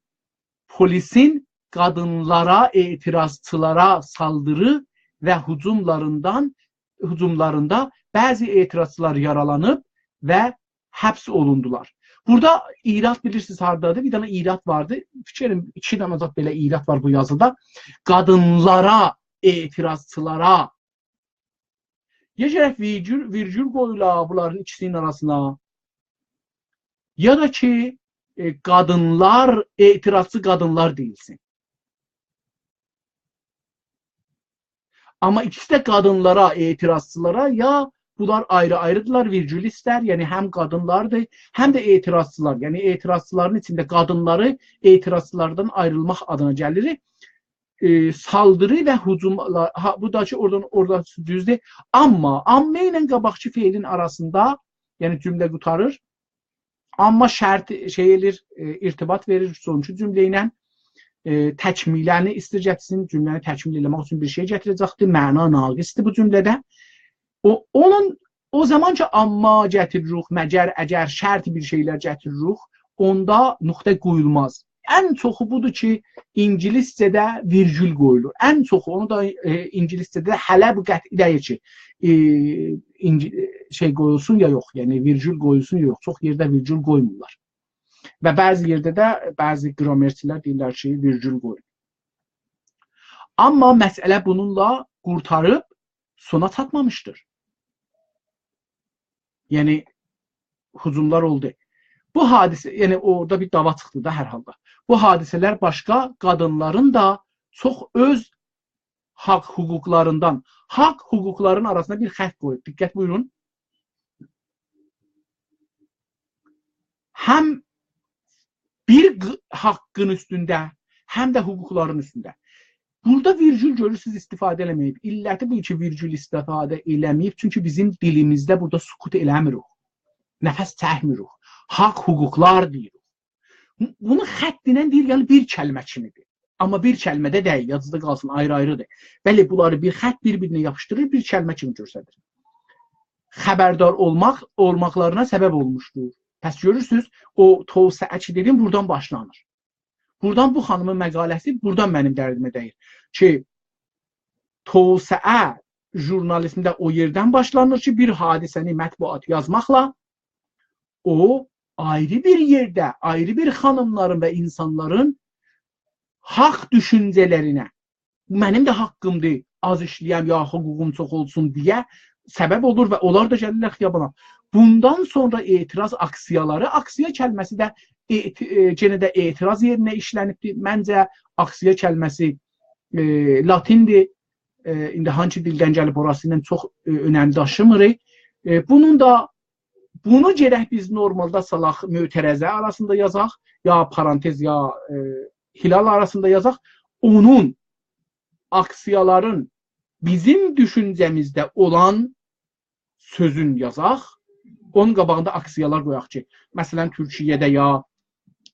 پلیسین قادینلارا، اعتراضچیلارا سالدیری و هجوملاریندان، هجوملاریندا بعضی اعتراضچیلار یارالانیب و حبس اولوندولار. بورادا ایراد بیلیرسینیز هاردادیر؟ بیر دنه ایراد واردی. فیکر ائدیرم، ایکی دنه زاد بئله ایراد وار بو یازیدا. قادینلارا، اعتراضچیلارا. یا گرک ویرگول، ویرگول قویولا بونلارین ایکیسینین آراسینا، یا دا کی، ائ، قادینلار، اعتراضچی قادینلار دئییلسین. آمما ایکیسی ده قادینلارا، اعتراضچیلارا، یا بونلار آیری-آیریدیرلار، ویرگول ایستر، یعنی هم قادینلاردیر، هم ده اعتراضچیلار. یعنی اعتراضچیلارین ایچینده قادینلاری اعتراضچیلاردان آیریلماق آدینا گلیر. ائ، سالدیری و هجوملار، ها، بو دا کی، اورادان، اورادا دوزدور. آمما، آمما ایله قاباقکی فعلین آراسیندا، یعنی جمله قوتاریر. آمما شرط شئی ائله‌ییر، ائ، ارتباط وئریر سونونجو جمله ایله. ائ، تکمیله‌نی ایسته‌ییر گتیرسین، جمله‌نی تکمیل ائله‌مک اوچون بیر شئی گتیره‌جکدیر. معنا ناقصدیر بو جمله‌ده. او، اونون، او زامان کی، آمما گتیریریک، مگر، اگر، شرط بیر شئیلر گتیریریک، اوندا نقطه قویولماز. ان چوخو بودور کی، اینگیلیسجه‌ده ویرگول قویولور. ان چوخو، اونو دا، ائ، اینگیلیسجه‌ده هله بو قطعی دئییل کی، ائ، اینگی-، شئی قویولسون یا یوخ، یعنی ویرگول قویولسون یا یوخ. چوخ یئرده ویرگول قویمورلار. و بعضی یئرده ده بعضی گرامرچیلر دئییرلر کی، ویرگول قویون. آمما مسئله بونونلا قورتاریب سونا چاتمامیشدیر. یعنی، هجوملار اولدو. بو حادثه، یعنی اورادا بیر دعوا چیخدی دا هر حالدا. بو حادثه‌لر باشقا قادینلارین دا چوخ اؤز حاق حقوقلاریندان، حاق حقوقلارین آراسیندا بیر خط قویوب. دقت بویورون. هم بیر ق-، حاقین اوستونده، هم ده حقوقلارین اوستونده. بورادا ویرگول گؤرورسونوز استفاده ائله‌مه‌ییب. علتی بو کی، ویرگول استفاده ائله‌مه‌ییب، چونکی بیزیم دیلیمیزده بورادا سکوت ائله‌میریک. نفس چکمیریک. حاق حقوقلار دئییریک. بونو خط ایله دئییر، یعنی بیر کلمه کیمیدیر. آمما بیر کلمه ده دئییل، یادینیزدا قالسین، آیری-آیریدیر. بلی، بونلاری بیر خط بیر-بیرینه یاپیشدیریر، بیر کلمه کیمی گؤستریر. خبردار اولماق، اولماقلارینا سبب اولموشدور. پس گؤرورسونوز، او توسعه کی دئدیم، بورادان باشلانیر. بورادان بو خانیمین مقاله‌سی، بورادان منیم دردیمه دَییر کی، توسعه ژورنالیزمده او یئردن باشلانیر کی، بیر حادثه‌نی مطبوعات یازماقلا او آیری بیر یئرده، آیری بیر خانیملارین و اینسانلارین حاق دوشونجه‌لرینه، منیم ده حاقیمدیر، آز ایشله‌یم یا حقوقوم چوخ اولسون دئیه سبب اولور و اونلار دا گلیرلر خیابانا. بوندان سونرا اعتراض آکسیالاری، آکسیا کلمه‌سی ده اعت-، ائ، یئنه ده اعتراض یئرینه ایشله‌نیبدیر. منجه، آکسیا کلمه‌سی، ائ، لاتیندیر. ائ، ایندی هانسی دیلدن گلیب، اوراسی ایله چوخ، ائ، اؤنم داشیمیریق. ائ، بونون دا، بونو گرک بیز نورمالدا سالاق، معترضه آراسیندا یازاق، یا پارانتز، یا، ائ، هلال آراسیندا یازاق. اونون، آکسیالارین بیزیم دوشونجه‌میزده اولان سؤزون یازاق، اونون قاباغیندا آکسیالار قویاق کی، مثلا، تورکیه‌ده یا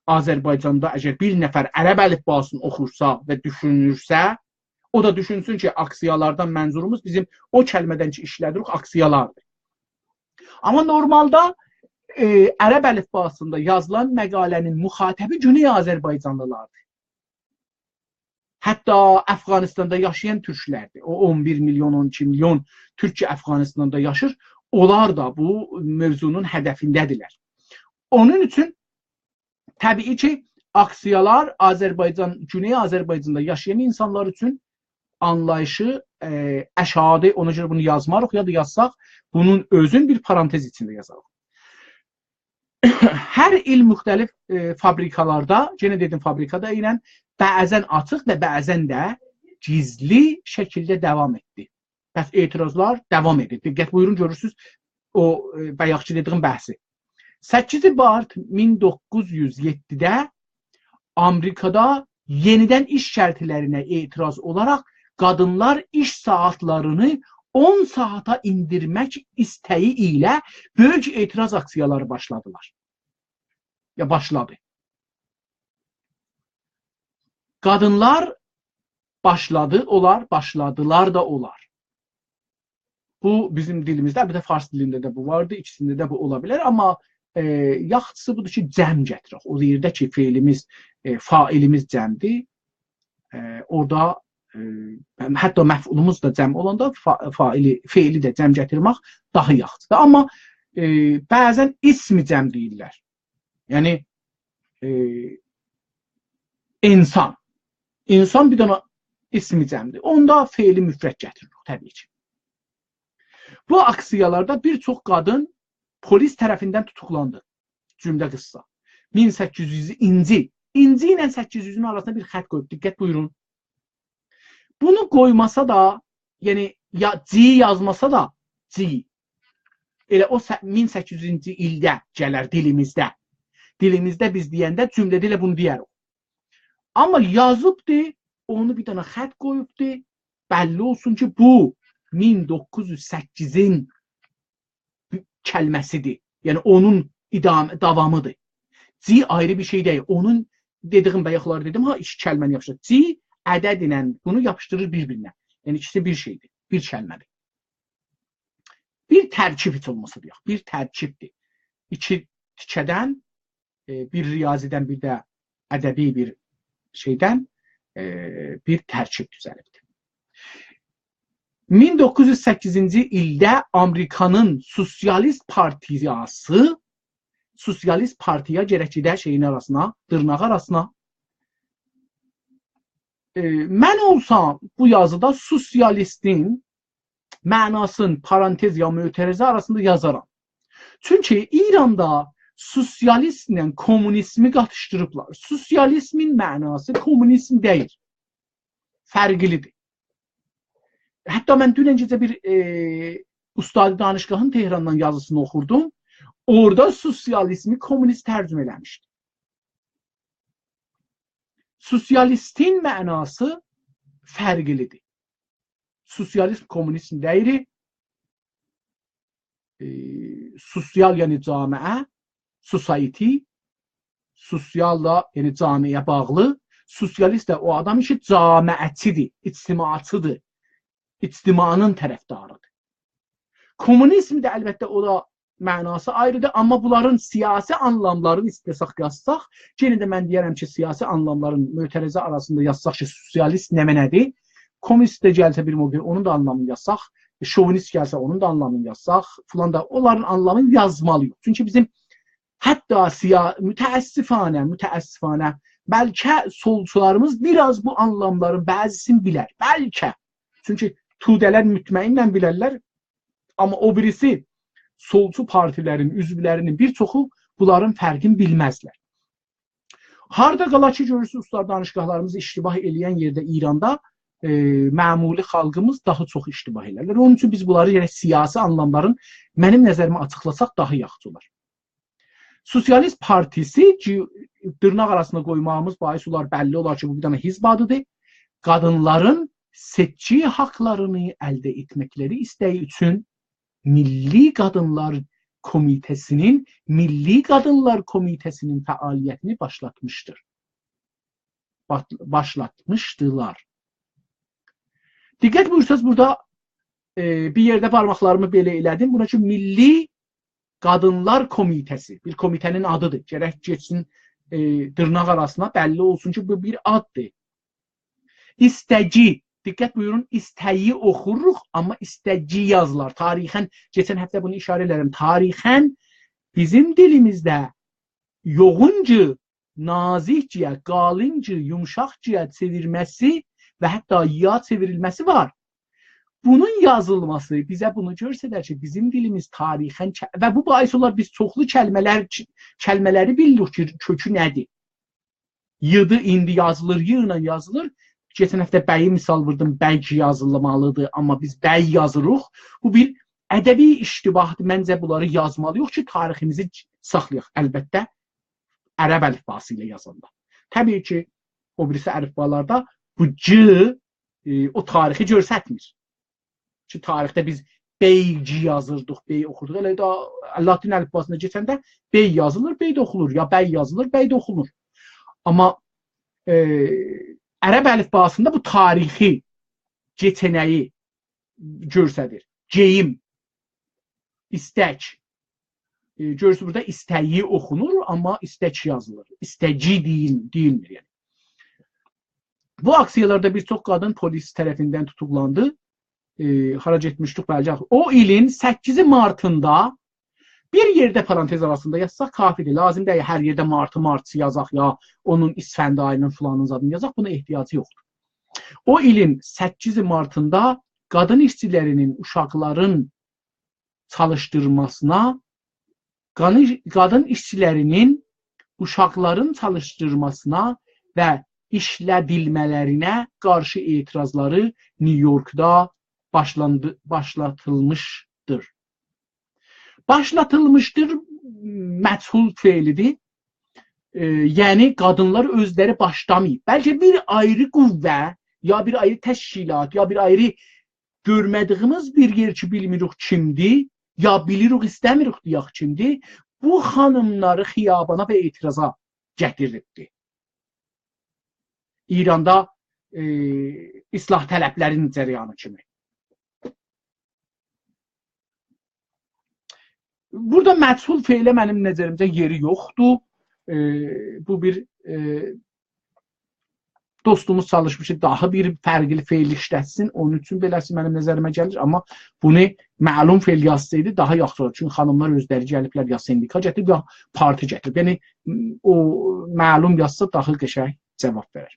آذربایجاندا اگر بیر نفر عرب الیفباسینی اوخورسا و دوشونورسه، او دا دوشونسون کی، آکسیالاردان منظوروموز بیزیم او کلمه‌دن کی ایشله‌دیریک، آکسیالاردیر. آمما نورمالدا، ائ، عرب الیفباسیندا یازیلان مقاله‌نین مخاطبی گونئی آذربایجانلیلاردیر. حتی افغانستاندا یاشایان تورکلردیر. او اون بیر میلیون، اون ایکی میلیون تورک کی، افغانستاندا یاشیر، اونلار دا بو موضوعنون هدفینده‌دیرلر. اونون اوچون طبیعی کی، آکسیالار آذربایجان، گونئی آذربایجاندا یاشایان اینسانلار اوچون آنلاییشی، ائ، آشاغیدیر. اونا گؤره بونو یازماریق، یا دا یازساق، بونون اؤزون بیر پارانتز ایچینده یازاریق. هر ایل مختلف، ائ، فابریکالاردا، یئنه دئدیم، فابریکادا ایله بعضاً آچیق و بعضاً ده گیزلی شکیلده داوام ائتدی. پس اعتراضلار داوام ائدیر. دقت بویورون، گؤرورسونوز او، ائ، بایاقکی دئدیگیم بحثی. سککیز مارت مین دوققوز یوز یئددیده آمریکادا یئنیدن ایش شرطلرینه اعتراض اولاراق قادینلار ایش ساعاتلارینی اون ساعاتا ایندیرمک ایسته‌یی ایله بؤیوک اعتراض آکسیالاری باشلادیلار. یا باشلادی. قادینلار باشلادی، اونلار باشلادیلار دا اونلار. بو بیزیم دیلیمیزده، بیر ده فارس دیلینده ده بو واردی، ایکیسینده ده بو اولا بیلر، آمما، ائ، یاخشیسی بودور کی، جمع گتیرک. او یئرده کی، فعلیمیز، ائ، فاعلیمیز جمعدیر، ائ، اورادا، ائ، حتی مفعولوموز دا جمع اولاندا فا-، فاعلی، فعلی ده جمع گتیرمک داها یاخشیدیر. آمما، ائ، بعضاً اسم جمع دئییرلر. یعنی، ائ، انسان. انسان بیر دنه اسم جمعدیر. اوندا فعلی مفرد گتیریریک، طبیعی کی. بو آکسیالاردا بیر چوخ قادین پلیس طرفیندن توتوقلاندی. جمله قیسسا. مین سککیز یوز اینجی، اینجی ایله سککیز یوزون آراسیندا بیر خط قویوب. دقت بویورون. بونو قویماسا دا، یعنی یا جی یازماسا دا، جی. ائله او سه-، مین سککیز یوزونجو ایلده گلر دیلیمیزده. دیلیمیزده بیز دئینده جمله‌ده ائله بونو دئیه‌ریک. آمما یازیبدی، اونو بیر دنه خط قویوبدی. بللی اولسون کی، بو مین دوققوز یوز سککیزین کلمه‌سیدیر. یعنی اونون ادامه، داوامیدیر. جی آیری بیر شئی دئییل. اونون دئدیگیم، بایاقلاری دئدیم ها، ایکی کلمه‌نی یاپیشدیریر. جی عدد ایله بونو یاپیشدیریر بیر-بیرینه. یعنی ایکیسی بیر شئیدیر، بیر کلمه‌دیر. بیر ترکیب هئچ اولماسا دئیک، بیر ترکیبدیر. ایکی تیکه‌دن، ائ، بیر ریاضی‌دن، بیر ده ادبی بیر شئیدن، ائ، بیر ترکیب دوزلیبدیر. مین دوققوز یوز سککیزینجی ایلده آمریکانین سوسیالیست پارتیاسی، سوسیالیست پارتیا گرک گئده شئیین آراسینا، دیرناق آراسینا. ائ، من اولسام بو یازیدا سوسیالیستین معناسین پارانتز یا معترضه آراسیندا یازارام. چونکی ایراندا سوسیالیزمله کمونیزمی قاتیشدیریبلار. سوسیالیزمین معناسی کمونیزم دئییل. فرقلیدیر. حتی من دونن گئجه بیر، ائ، استاد دانشگاهین تهراندان یازیسینی اوخوردوم. اورادا سوسیالیزمی کمونیست ترجمه ائله‌میشدی. سوسیالیستین معناسی فرقلیدیر. سوسیالیزم کمونیزم دئییل. ائ، سوسیال، یعنی جامعه، society، سوسیال دا، یعنی جامعه‌یه باغلی. سوسیالیست ده او آدام کی، جامعه‌چیدیر، اجتماعچیدیر، اجتماعین طرفداریدیر. کمونیزم ده البته او دا معناسی آیریدیر، آمما بونلارین سیاسی آنلاملارینی ایسته‌سک یازساق، یئنه ده من دئیه‌رم کی، سیاسی آنلاملارین معترضه آراسیندا یازساق کی، سوسیالیست نمنه‌دیر؟ کمونیست ده گلسه بیر موقع، اونون دا آنلامینی یازساق، ائ، شووینیست گلسه، اونون دا آنلامینی یازساق، فلان دا، اونلارین آنلامینی یازمالی‌ییق. چونکی بیزیم حتی سیا-، متأسفانه، متأسفانه، بلکه سولچولاریمیز بیر آز بو آنلاملارین بعضیسینی بیلر. بلکه. چونکی توده‌لر مطمئناً بیلرلر، آمما او بیریسی سولچو پارتیلرین عضولرینین بیر چوخو بونلارین فرقینی بیلمزلر. هاردا قالا کی، گؤرورسونوز، استاد دانشگاهلاریمیز اشتباه ائله‌ین یئرده ایراندا، ائ، معمولی خالقیمیز داها چوخ اشتباه ائلرلر. اونون اوچون بیز بونلاری، یعنی سیاسی آنلاملارین منیم نظریمه آچیقلاساق داها یاخشی اولار. سوسیالیست پارتیسی کی، دیرناق آراسیندا قویماغیمیز باعث اولار، بللی اولار کی، بو بیر دنه حزب آدیدیر. قادینلارین سئچکی حاقلارینی الده ائتمکلری ایسته‌یی اوچون میللی قادینلار کمیته‌سینین، میللی قادینلار کمیته‌سینین فعالیتینی باشلاتمیشدیر. باش-، باشلاتمیشدیلار. دقت بویورساز، بورادا، ائ، بیر یئرده بارماقلاریمی بئله ائله‌دیم. بونا کی، میللی قادینلار کمیته‌سی، بیر کمیته‌نین آدیدیر. گرک گئتسین، ائ، دیرناق آراسینا، بللی اولسون کی، بو بیر آددیر. ایستگی، دقت بویورون، ایسته‌یی اوخوروق، آمما ایستگی یازیلار. تاریخاً، کئچن هفته بونو اشاره ائله‌دیم، تاریخاً بیزیم دیلیمیزده یوغون کی، نازیکجه‌یه، قالینجا، یومشاقجایا چئویرمه‌سی و حتی «یا» چئوریلمه‌سی وار. بونون یازیلماسی بیزه بونو گؤسترر کی، بیزیم دیلیمیز تاریخاً ک-، و بو باعث اولار بیز چوخلو کلمه‌لر، کلمه‌لری بیلیریک کی، کؤکو نه‌دیر. «یی‌دی»، ایندی یازیلیر، «ی» ایله یازیلیر. کئچن هفته «بی»یی مثال ووردوم، «بیک» یازیلمالیدیر، آمما بیز «بی» یازیریق. بو بیر ادبی اشتباهدیر. منجه بونلاری یازمالی‌ییق کی، تاریخیمیزی ساخلایاق. البته، عرب الیفباسی ایله یازاندا. طبیعی کی، او بیریسی الیفبالاردا بو «گ» ائ، او تاریخی گؤسترمیر. کی، تاریخده بیز «بیگی» یازیردیق، «بی» اوخوردوق. ائله ده لاتین الیفباسینا کئچنده «بی» یازیلیر، «بی» ده اوخونور. یا «بی» یازیلیر، «بی» ده اوخونور. آمما، ائ، عرب الیفباسیندا بو تاریخی، کئچنه‌یی گؤستریر. گئییم، ایستک. ائ، گؤرورسونوز، بورادا «ایسته‌یی» اوخونور، آمما «ایستک» یازیلیر. «ایستگی» دئییل، دئییلمیر، یعنی. بو آکسییالاردا بیر چوخ قادین پولیس طرفیندن توتوقلاندی. ائ، هارا گئتمیشدیک، بلکه. او ایلین سککیز مارتیندا، بیر یئرده پارانتز آراسیندا یازساق کافیدیر. لازیم دئییل هر یئرده مارتی، مارتچی یازاق، یا اونون اسفند آیینین فلانین زادینی یازاق. بونا احتیاجی یوخدور. او ایلین سککیز مارتیندا قادین ایشچیلری‌نین، اوشاقلارین چالیشدیرماسینا، قانی-، قادین ایشچیلری‌نین اوشاقلارین چالیشدیرماسینا و ایشله‌دیلمه‌لرینه قارشی اعتراضلاری نیویورکدا باشلاندی، باشلاتیلمیشدیر. باشلاتیلمیشدیر مجهول فعلی‌دیر. ائ، یعنی، قادینلار اؤزلری باشلاماییب. بلکه بیر آیری قوه یا بیر آیری تشکیلات، یا بیر آیری گؤرمه‌دیییمیز بیر یئر کی، بیلمیریک کیمدیر، یا بیلیریک، ایسته‌میریک دئیک کیمدیر، بو خانیملاری خیابانا و اعتراضا گتیریبدی. ایراندا، ائ، اصلاح‌طلبلرین جریانی کیمی. بورادا مجهول فعله منیم نظریمجه یئری یوخدور. ائ، بو بیر، ائ، دوستوموز چالیشمیش کی، داها بیر فرقلی فعل ایشلتسین. اونون اوچون بئله‌سی منیم نظریمه گلیر. آمما بونو معلوم فعل یازسایدی، داها یاخشی اولار. چونکی خانیملار اؤزلری گلیبلر، یا سندیکا گتیریب، یا پارتی گتیریب. یعنی، م، او معلوم یازسا، داها قشنگ جاواب وئرر.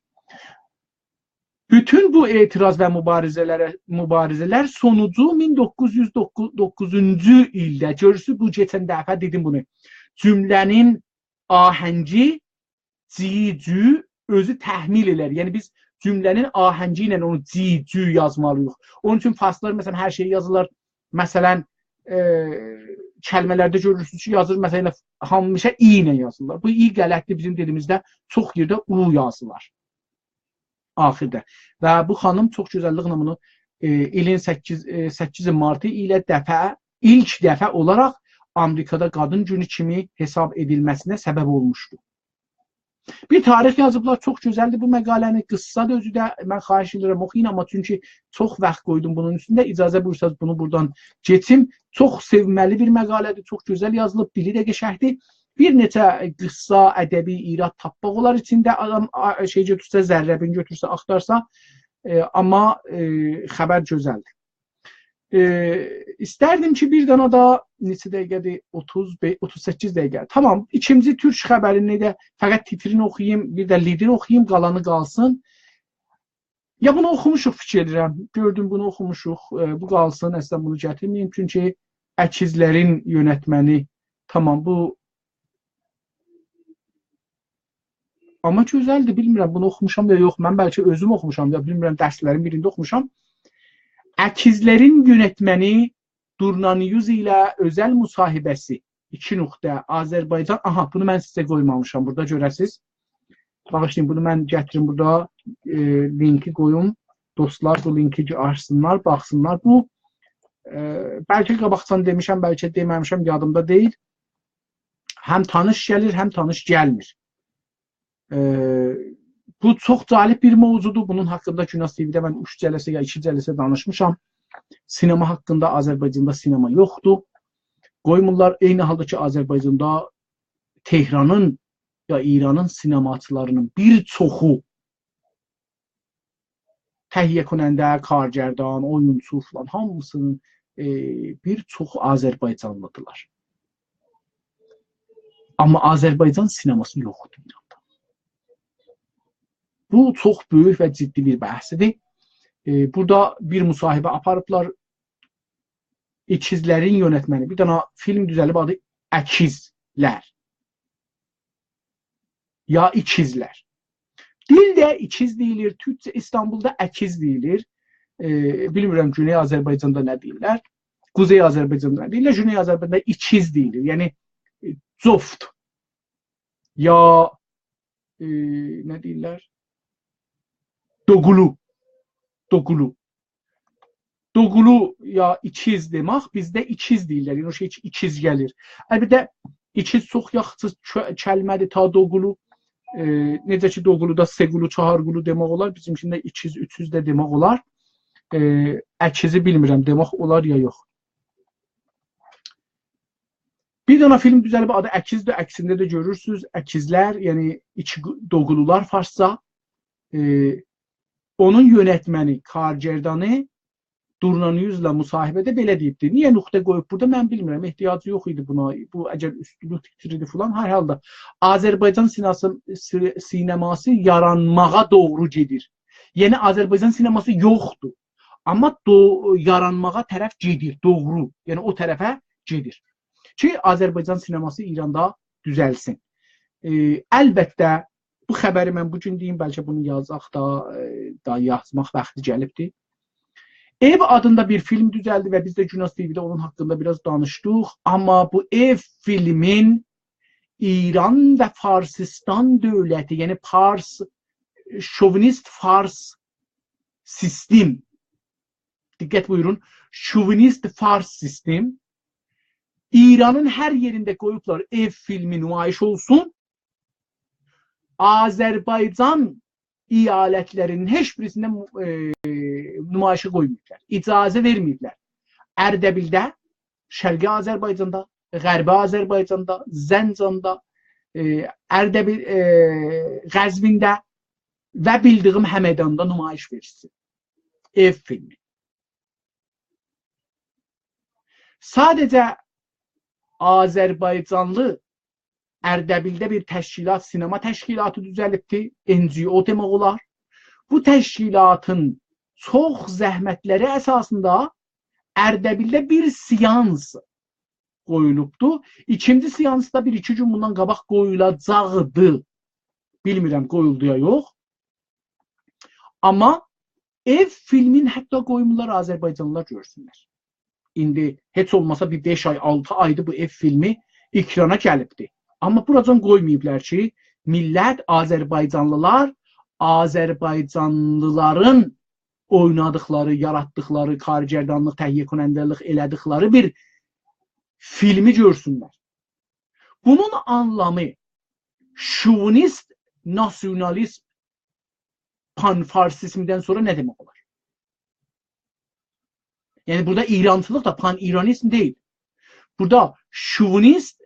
بوتون بو اعتراض و مبارزه‌لره، مبارزه‌لر سونوجو مین دوققوز یوز دوققوزونجو ایلده، گؤرورسونوز، بو کئچن دفعه دئدیم بونو، جمله‌نین آهنگی «جی جو» اؤزو تحمیل ائلر. یعنی، بیز جمله‌نین آهنگی ایله اونو «جی جو» یازمالی‌ییق. اونون اوچون فارسلار، مثلا، هر شئیی یازیرلار. مثلا، ائ، کلمه‌لرده گؤرورسونوز کی، یازیر، مثلا، ائله همیشه «ای» ایله یازیرلار. بو «ای» غلطدیر، بیزیم دیلیمیزده چوخ یئرده «او» یازیلار آخیردا. و بو خانیم چوخ گؤزللیکله بونو، ائ، ایلین سککیز، ائ، سککیز مارتی ایله دفعه، ایلک دفعه اولاراق آمریکادا قادین گونو کیمی حساب ائدیلمه‌سینه سبب اولموشدو. بیر تاریخ یازیبلار، چوخ گؤزلدیر بو مقاله‌نی، قیسسادیر اؤزو ده، من خواهش ائدیرم اوخویون، آمما چونکی چوخ واخت قویدوم بونون اوستونده، اجازه بویورسانیز بونو بورادان کئچیم. چوخ سئومه‌لی بیر مقاله‌دیر، چوخ گؤزل یازیلیب، دیلی ده قشنگدیر. بیر نئچه قیسسا، ادبی ایراد تاپماق اولار ایچینده، آدام، آ، شئی گؤتورسه، ذره‌بین گؤتورسه، آختارسا، ائ، آمما، ائ، خبر گؤزلدیر. ائ، ایستردیم کی، بیر دنه ده نئچه دقیقه‌دیر؟ اوتوز بئش، اوتوز سککیز دقیقه. تامام، ایکینجی تورک خبرینی ده فقط تیترینی اوخویوم، بیر ده لیدین اوخویوم، قالانی قالسین. یا بونو اوخوموشوق، فیکیر ائدیرم. گؤردوم، بونو اوخوموشوق. ائ، بو قالسین، اصلا بونو گتیرمه‌ییم. چونکی اکیزلرین یؤنتمنی، تامام، بو آمما گؤزلدیر، بیلمیرم، بونو اوخوموشام یا یوخ. من بلکه اؤزوم اوخوموشام، یا بیلمیرم، درسلرین بیرینده اوخوموشام. اکیزلرین یؤنتمنی دورنا نیوز ایله اؤزل مصاحبه‌سی، ایکی نقطه، آذربایجان. آها، بونو من سیزه قویمامیشام، بورادا گؤره‌سیز. باغیشلایین، بونو من گتیریم بورادا، ائ، لینکی قویوم. دوستلار بو لینکی آچسینلار، باخسینلار. بو، ائ، بلکه قاباقجادان دئمیشم، بلکه دئمه‌میشم، یادیمدا دئییل. هم تانیش گلیر، هم تانیش گلمیر. ائ، بو چوخ جالب بیر موضوعدور. بونون حاقیندا گوناز تی‌وی‌ده من اوچ جلسه یا ایکی جلسه دانیشمیشام. سینما حاقیندا، آذربایجاندا سینما یوخدور. قویمورلار، عینی حالدا کی، آذربایجاندا تهرانین یا ایرانین سینماچیلاری‌نین بیر چوخو، تهیه‌کننده، کارگردان، اویونچو فلان، هامیسی‌نین، ائ، بیر چوخو آذربایجانلی‌دیرلار. آمما آذربایجان سینماسی یوخدور ایراندا. بو چوخ بؤیوک و جدی بیر بحثدیر. ائ، بورادا بیر مصاحبه آپاریبلار. اکیزلرین یؤنتمنی. بیر دنه فیلم دوزلیب، آدی اکیزلر. یا ایکیزلر. دیلده ایکیز دئییلیر، تورکجه، ایستانبولدا اکیز دئییلیر. ائ، بیلمیرم، گونئی آذربایجاندا نه دئییرلر، قوزئی آذربایجاندا نه دئییرلر، گونئی آذربایجاندا ایکیز دئییلیر. یعنی، ائ، جفت. یا، ائ، نه دئییرلر؟ دوغولو. دوغولو. دوغولو یا ایکیز دئمک، بیزده ایکیز دئییرلر. یعنی او شئی کی، ایکیز گلیر. البته، ایکیز چوخ یاخشی ک-، کلمه‌دیر تا دوغولو. ائ، نئجه کی، دوغولودا سئ قولو، چهار قولو دئمک اولار، بیزیمکینده ایکیز، اوچوز ده دئمک اولار. ائ، اکیزی بیلمیرم، دئمک اولار یا یوخ. بیر دنه فیلم دوزلیب، آدی اکیزدیر، عکسینده ده گؤرورسونوز، اکیزلر، یعنی ایکی قو-، دوغولولار فارسجا. ائ، اونون یؤنتمنی، کارگردانی دورنا نیوزلا مصاحبه‌ده بئله دئییبدی. نییه نقطه قویوب بورادا، من بیلمیرم. احتیاجی یوخ ایدی بونا. بو اگر اوستونلوک فیکری ایدی فلان، هر حالدا آذربایجان سیناسی، سی-، سینماسی یارانماغا دوغرو گئدیر. یعنی آذربایجان سینماسی یوخدور. آمما دو-، یارانماغا طرف گئدیر، دوغرو. یعنی او طرفه گئدیر. کی، آذربایجان سینماسی ایراندا دوزلسین. ائ، البته، بو خبری من بو گون دئییم، بلکه بونو یازاق دا، ائ، دا یازماق واختی گلیبدی. ائو آدیندا بیر فیلم دوزلدی و بیز ده گوناز تی‌وی‌ده اونون حاقیندا بیر آز دانیشدیق. آمما بو ائو فیلمین ایران و فارسیستان دؤولتی، یعنی پارس، شووینیست فارس سیستم، دقت بویورون، شووینیست فارس سیستم ایرانین هر یئرینده قویوبلار ائو فیلمی نمایش اولسون. آذربایجان ایالتلرینین هئچ بیریسینده، ائ، نمایشه قویماییبلار. اجازه وئرمه‌ییبلر. اردبیلده، شرقی آذربایجاندا، غربی آذربایجاندا، زنجاندا، ائ، اردبیل، ائ، قزوینده و بیلدیگیم همداندا نمایش وئریلسین. ائو فیلمی. ساده‌جه آذربایجانلی اردبیلده بیر تشکیلات، سینما تشکیلاتی دوزلیبدی، NGO دئمک اولار. بو تشکیلاتین چوخ زحمتلری اساسیندا اردبیلده بیر سئانس قویولوبدو. ایکینجی سئانس دا بیر-ایکی گون بوندان قاباق قویولاجاقدی. بیلمیرم، قویولدو یا یوخ. آمما ائو فیلمین حتی قویمورلار آذربایجانلیلار گؤرسونلر. ایندی هئچ اولماسا بیر بئش آی، آلتی آیدیر بو ائو فیلمی اکرانا گلیبدی. آمما بوراجان قویماییبلار کی، میللت، آذربایجانلیلار، آذربایجانلیلارین اوینادیقلاری، یاراتدیقلاری، کارگردانلیق، تهیه کننده‌لیک ائله‌دیکلری بیر فیلمی گؤرسونلر. بونون آنلامی شووینیست، ناسیونالیست، پان‌فارسیزمدن سونرا نه دئمک اولار؟ یعنی، بورادا ایرانچیلیق دا پان‌ایرانیزم دئییل. بورادا شووینیست،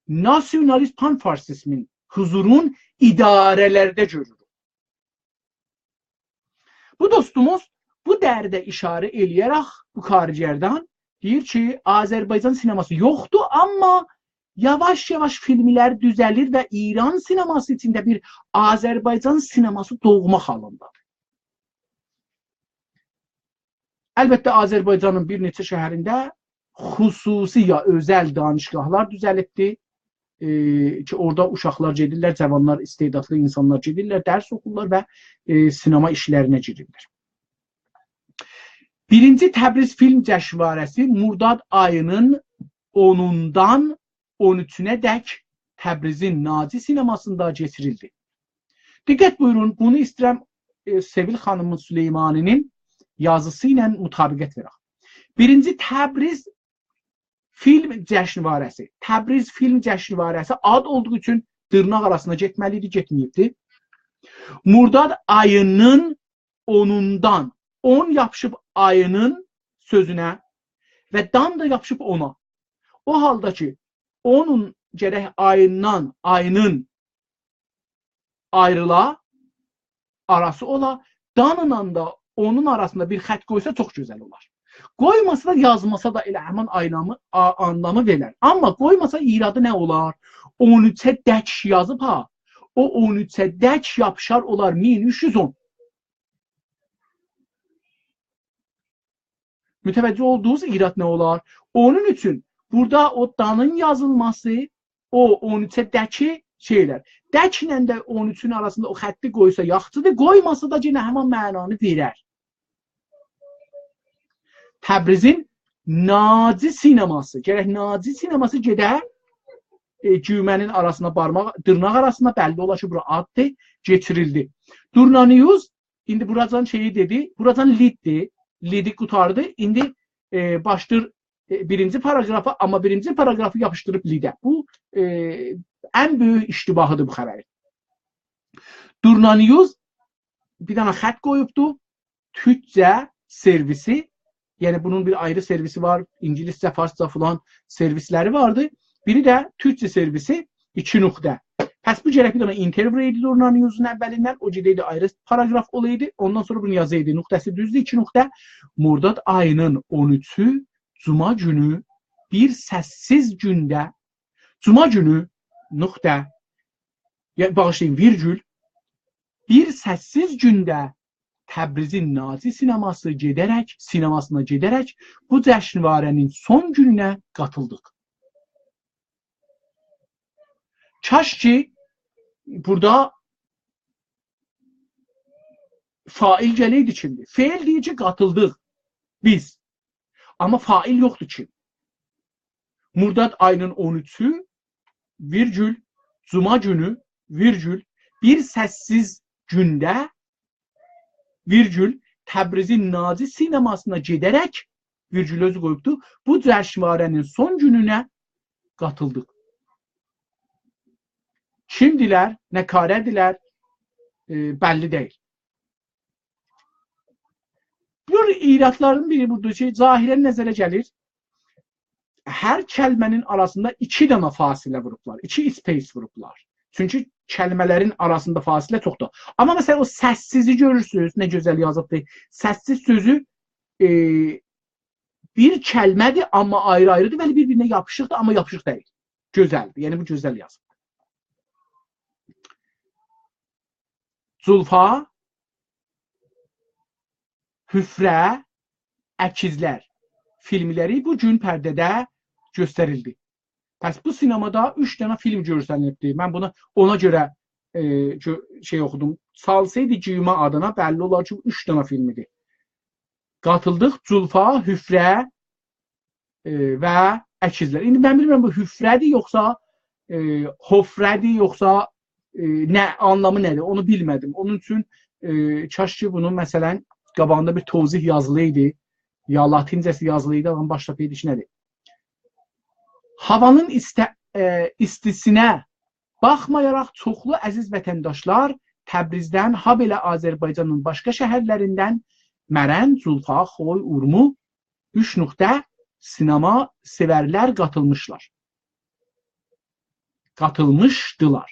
ناسیونالیست، پان‌فارسیزمین حضورون اداره‌لرده گؤروروک. بو دوستوموز بو درده اشاره ائله‌یه‌رک، بو کارگردان دئییر کی، آذربایجان سینماسی یوخدور، آمما یاواش-یاواش فیلملر دوزه‌لیر و ایران سینماسی ایچینده بیر آذربایجان سینماسی دوغماق حالیندادیر. البته، آذربایجانین بیر نئچه شهرینده خصوصی یا اؤزل دانشگاهلار دوزلیبدی. ائ، کی، اورادا اوشاقلار گئدیرلر، جاوانلار، استعدادلی اینسانلار گئدیرلر، درس اوخورلار و، ائ، سینما ایشلرینه گیریرلر. بیرینجی تبریز فیلم جشنواره‌سی مرداد آیی‌نین اونوندان اون اوچونه دک تبریزین ناجی سینماسیندا کئچیریلدی. دقت بویورون، بونو ایسته‌ییرم، ائ، سئویل خانیمین سلیمانی‌نین یازیسی ایله مطابقت وئرک. بیرینجی تبریز فیلم جشنواره‌سی. تبریز فیلم جشنواره‌سی آد اولدوغو اوچون دیرناق آراسینا گئتمه‌لی ایدی، گئتمه‌ییبدی. مرداد آیی‌نین اونوندان، اون یاپیشیب آیی‌نین سؤزونه و دان دا یاپیشیب اونا. او حالدا کی، اونون گرک آیی‌نین، آیی‌نین آیریلا، آراسی اولا، دانلا دا اونون آراسیندا بیر خط قویسا چوخ گؤزل اولار. قویماسا دا، یازماسا دا ائله همین آینامی، آ-، آنلامی وئرر. آمما قویماسا ایرادی نه اولار؟ اون اوچه دک یازیب ها، او اون اوچه دک یاپیشار، اولار مین اوچ یوز اون. متوجه اولدونوز، ایراد نه اولار؟ اونون اوچون بورادا او دانین یازیلماسی، او اون اوچه دکی شئی ائلر. دکله ده اون اوچون آراسیندا او خطی قویسا یاخشیدیر، قویماسا دا یئنه همان معنانی وئرر. تبریزین ناجی سینماسی. گرک ناجی سینماسی گئده، ائ، گومه‌نین آراسینا، بارماق، دیرناق آراسینا، بللی اولا کی، بورا آددیر، کئچیریلدی. دورنا نیوز، ایندی بوراجان شئیی دئدی، بوراجان لیددیر، لیدی قوتاردی. ایندی، ائ، باشلاییر، ائ، بیرینجی پاراگرافا، آمما بیرینجی پاراگرافی یاپیشدیریب لیده. بو، ائ، ان بؤیوک اشتباهیدیر بو خبرین. دورنا نیوز بیر دنه خط قویوبدو. تورکجه سرویسی، یعنی بونون بیر آیری سرویسی وار، اینگیلیسجه، فارسجا فلان سرویسلری واردی. بیری ده تورکجه سرویسی، ایکی نقطه. پس بو گرک بیر دنه اینترویو ائدیلدی دورنا نیوزون اولیندن، او گئده‌یدی آیری پاراگراف اولایدی، اوندان سونرا بونو یازایدی. نقطه‌سی دوزدور، ایکی نقطه. مرداد آیی‌نین اون اوچو، جمعه گونو، بیر سس‌سیز گونده، جمعه گونو، نقطه، یا، باغیشلایین، ویرگول، بیر سس‌سیز گونده تبریزین ناجی سینماسی گئده‌رک، سینماسینا گئده‌رک بو جشنواره‌نین سون گونونه قاتیلدیق. کاش کی، بورادا فاعل گله‌یدی کیمدیر؟ فعل دئییر کی، قاتیلدیق بیز. آمما فاعل یوخدور کی. مرداد آیی‌نین اون اوچو، ویرگول، جمعه گونو، ویرگول، بیر سس‌سیز گونده، ویرگول، تبریزین ناجی سینماسینا گئده‌رک، ویرگول اؤزو قویوبدو، بو جشنواره‌نین سون گونونه قاتیلدیق. کیمدیلر، نه کاره‌دیلر، ائ، بللی دئییل. بیر ایرادلارین بیری بودور کی، ظاهراً نظره گلیر، هر کلمه‌نین آراسیندا ایکی دنه فاصله ووروبلار، ایکی space ووروبلار. چونکی کلمه‌لرین آراسیندا فاصله چوخدور. آمما مثلا، او سس‌سیزی گؤرورسونوز، نه گؤزل یازیبدیر. سس‌سیز سؤزو، ائ، بیر کلمه‌دیر، آمما آیری-آیریدیر، بلی، بیر-بیرینه یاپیشیقدیر، آمما یاپیشیق دئییل. گؤزلدیر، یعنی بو گؤزل یازیبدیر. زولفا، حفره، اکیزلر فیلملری بو گون پرده‌ده گؤستریلدی. پس بو سینمادا اوچ دنه فیلم گؤرسنیلیبدی. من بونو اونا گؤره، ائ، گؤ-، شئی اوخودوم. چالسایدی گیومه آدینا، بللی اولار کی، بو اوچ دنه فیلم ایدی. قاتیلدیق، زولفا، حفره، ائ، و اکیزلر. ایندی من بیلمیرم، بو حفره‌دیر یوخسا، ائ، حفره‌دیر یوخسا، ائ، نه، آنلامی نه‌دیر، اونو بیلمه‌دیم. اونون اوچون، ائ، کاش کی، بونون، مثلا، قاباغیندا بیر توضیح یازیلایدی، یا لاتینجه‌سی یازیلایدی، آدام باش تاپایدی کی، نه‌دیر. هاوانین ایسته-، ائ، ایستیسینه باخمایاراق چوخلو عزیز وطنداشلار تبریزدن، هابئله آذربایجانین باشقا شهرلریندن مرند، زولفا، خوی، اورمو، اوچ نقطه، سینما سئورلر قاتیلمیشلار. قاتیلمیشدیلار.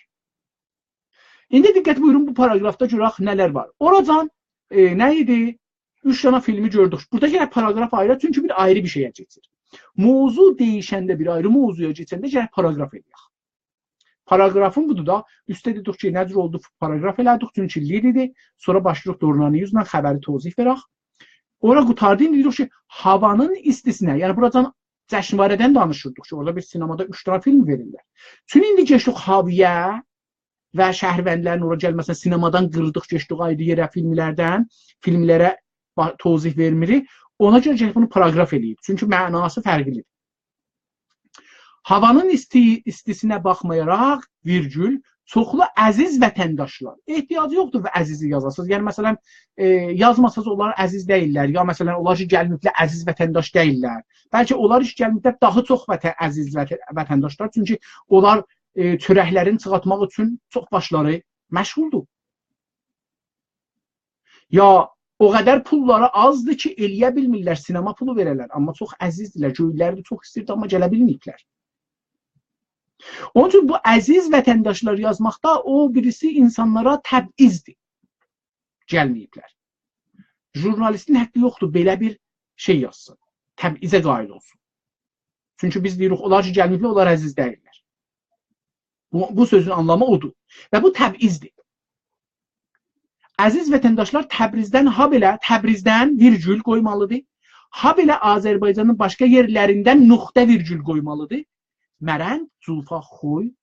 ایندی دقت بویورون، بو پاراگرافدا گؤرک نه‌لر وار. اوراجان، ائ، نه ایدی؟ اوچ دنه فیلمی گؤردوک. بورادا یئنه پاراگراف آییریر، چونکی بیر آیری بیر شئیه کئچیر. موضوع دییشنده، بیر آیری موضوعا کئچنده گرک پاراگراف ائله‌یک. پاراگرافین بودور دا، اوسته دئدیک کی، نه جور اولدو، پاراگراف ائله‌دیک، چونکی لید ایدی. سونرا باشلاییریق دورنا نیوزلا خبری توضیح وئرک. اورا قوتاردی، ایندی دئییریک کی، هاوانین ایستیسینه، یعنی بوراجان جشنواره‌دن دانیشیردیق کی، اورادا بیر سینمادا اوچ دنه فیلم وئریرلر. چون ایندی کئچدیک هاویه و شهروندلرین اورا گلمه‌سینه، سینمادان قیردیق، کئچدیک آیری یئره، فیلملردن، فیلملره با-، توضیح وئرمیریک. اونا گؤره گرک بونو پاراگراف ائله‌ییب. چونکی معناسی فرقلیدیر. هاوانین ایستی-، ایستیسینه باخمایاراق، ویرگول، چوخلو عزیز وطنداشلار. احتیاجی یوخدور عزیزی یازاسینیز. یعنی، مثلا، ائ، یازماسانیز اونلار عزیز دئییللر. یا، مثلا، اونلار کی، گلمه‌ییبلر، عزیز وطنداش دئییللر. بلکه اونلار کی، گلمه‌ییبلر، داها چوخ وطن-، عزیز وطن-، وطنداشلار. چونکی اونلار، ائ، چؤرکلرینی چیخارتماق اوچون چوخ باشلاری مشغولدور. یا او قدر پوللاری آزدیر کی، ائله‌یه بیلمیرلر سینما پولو وئره‌لر، آمما چوخ عزیزدیرلر، گؤیلری ده چوخ ایستیردی، آمما گله بیلمه‌ییبلر. اونون اوچون بو عزیز وطنداشلار یازماقدا او بیریسی اینسانلارا تبعیضدیر. گلمه‌ییبلر. ژورنالیستین حقی یوخدور بئله بیر شئی یازسین، تبعیضه قائل اولسون. چونکی بیز دئییریک، اونلار کی، گلمه‌ییبلر، اونلار عزیز دئییللر. بو، بو سؤزون آنلامی اودور. و بو تبعیضدیر. عزیز وطنداشلار، تبریزدن، هابئله تبریزدن ویرگول قویمالیدیر. هابئله آذربایجانین باشقا یئرلریندن نقطه ویرگول قویمالیدیر. مرند، جولفا، خوی،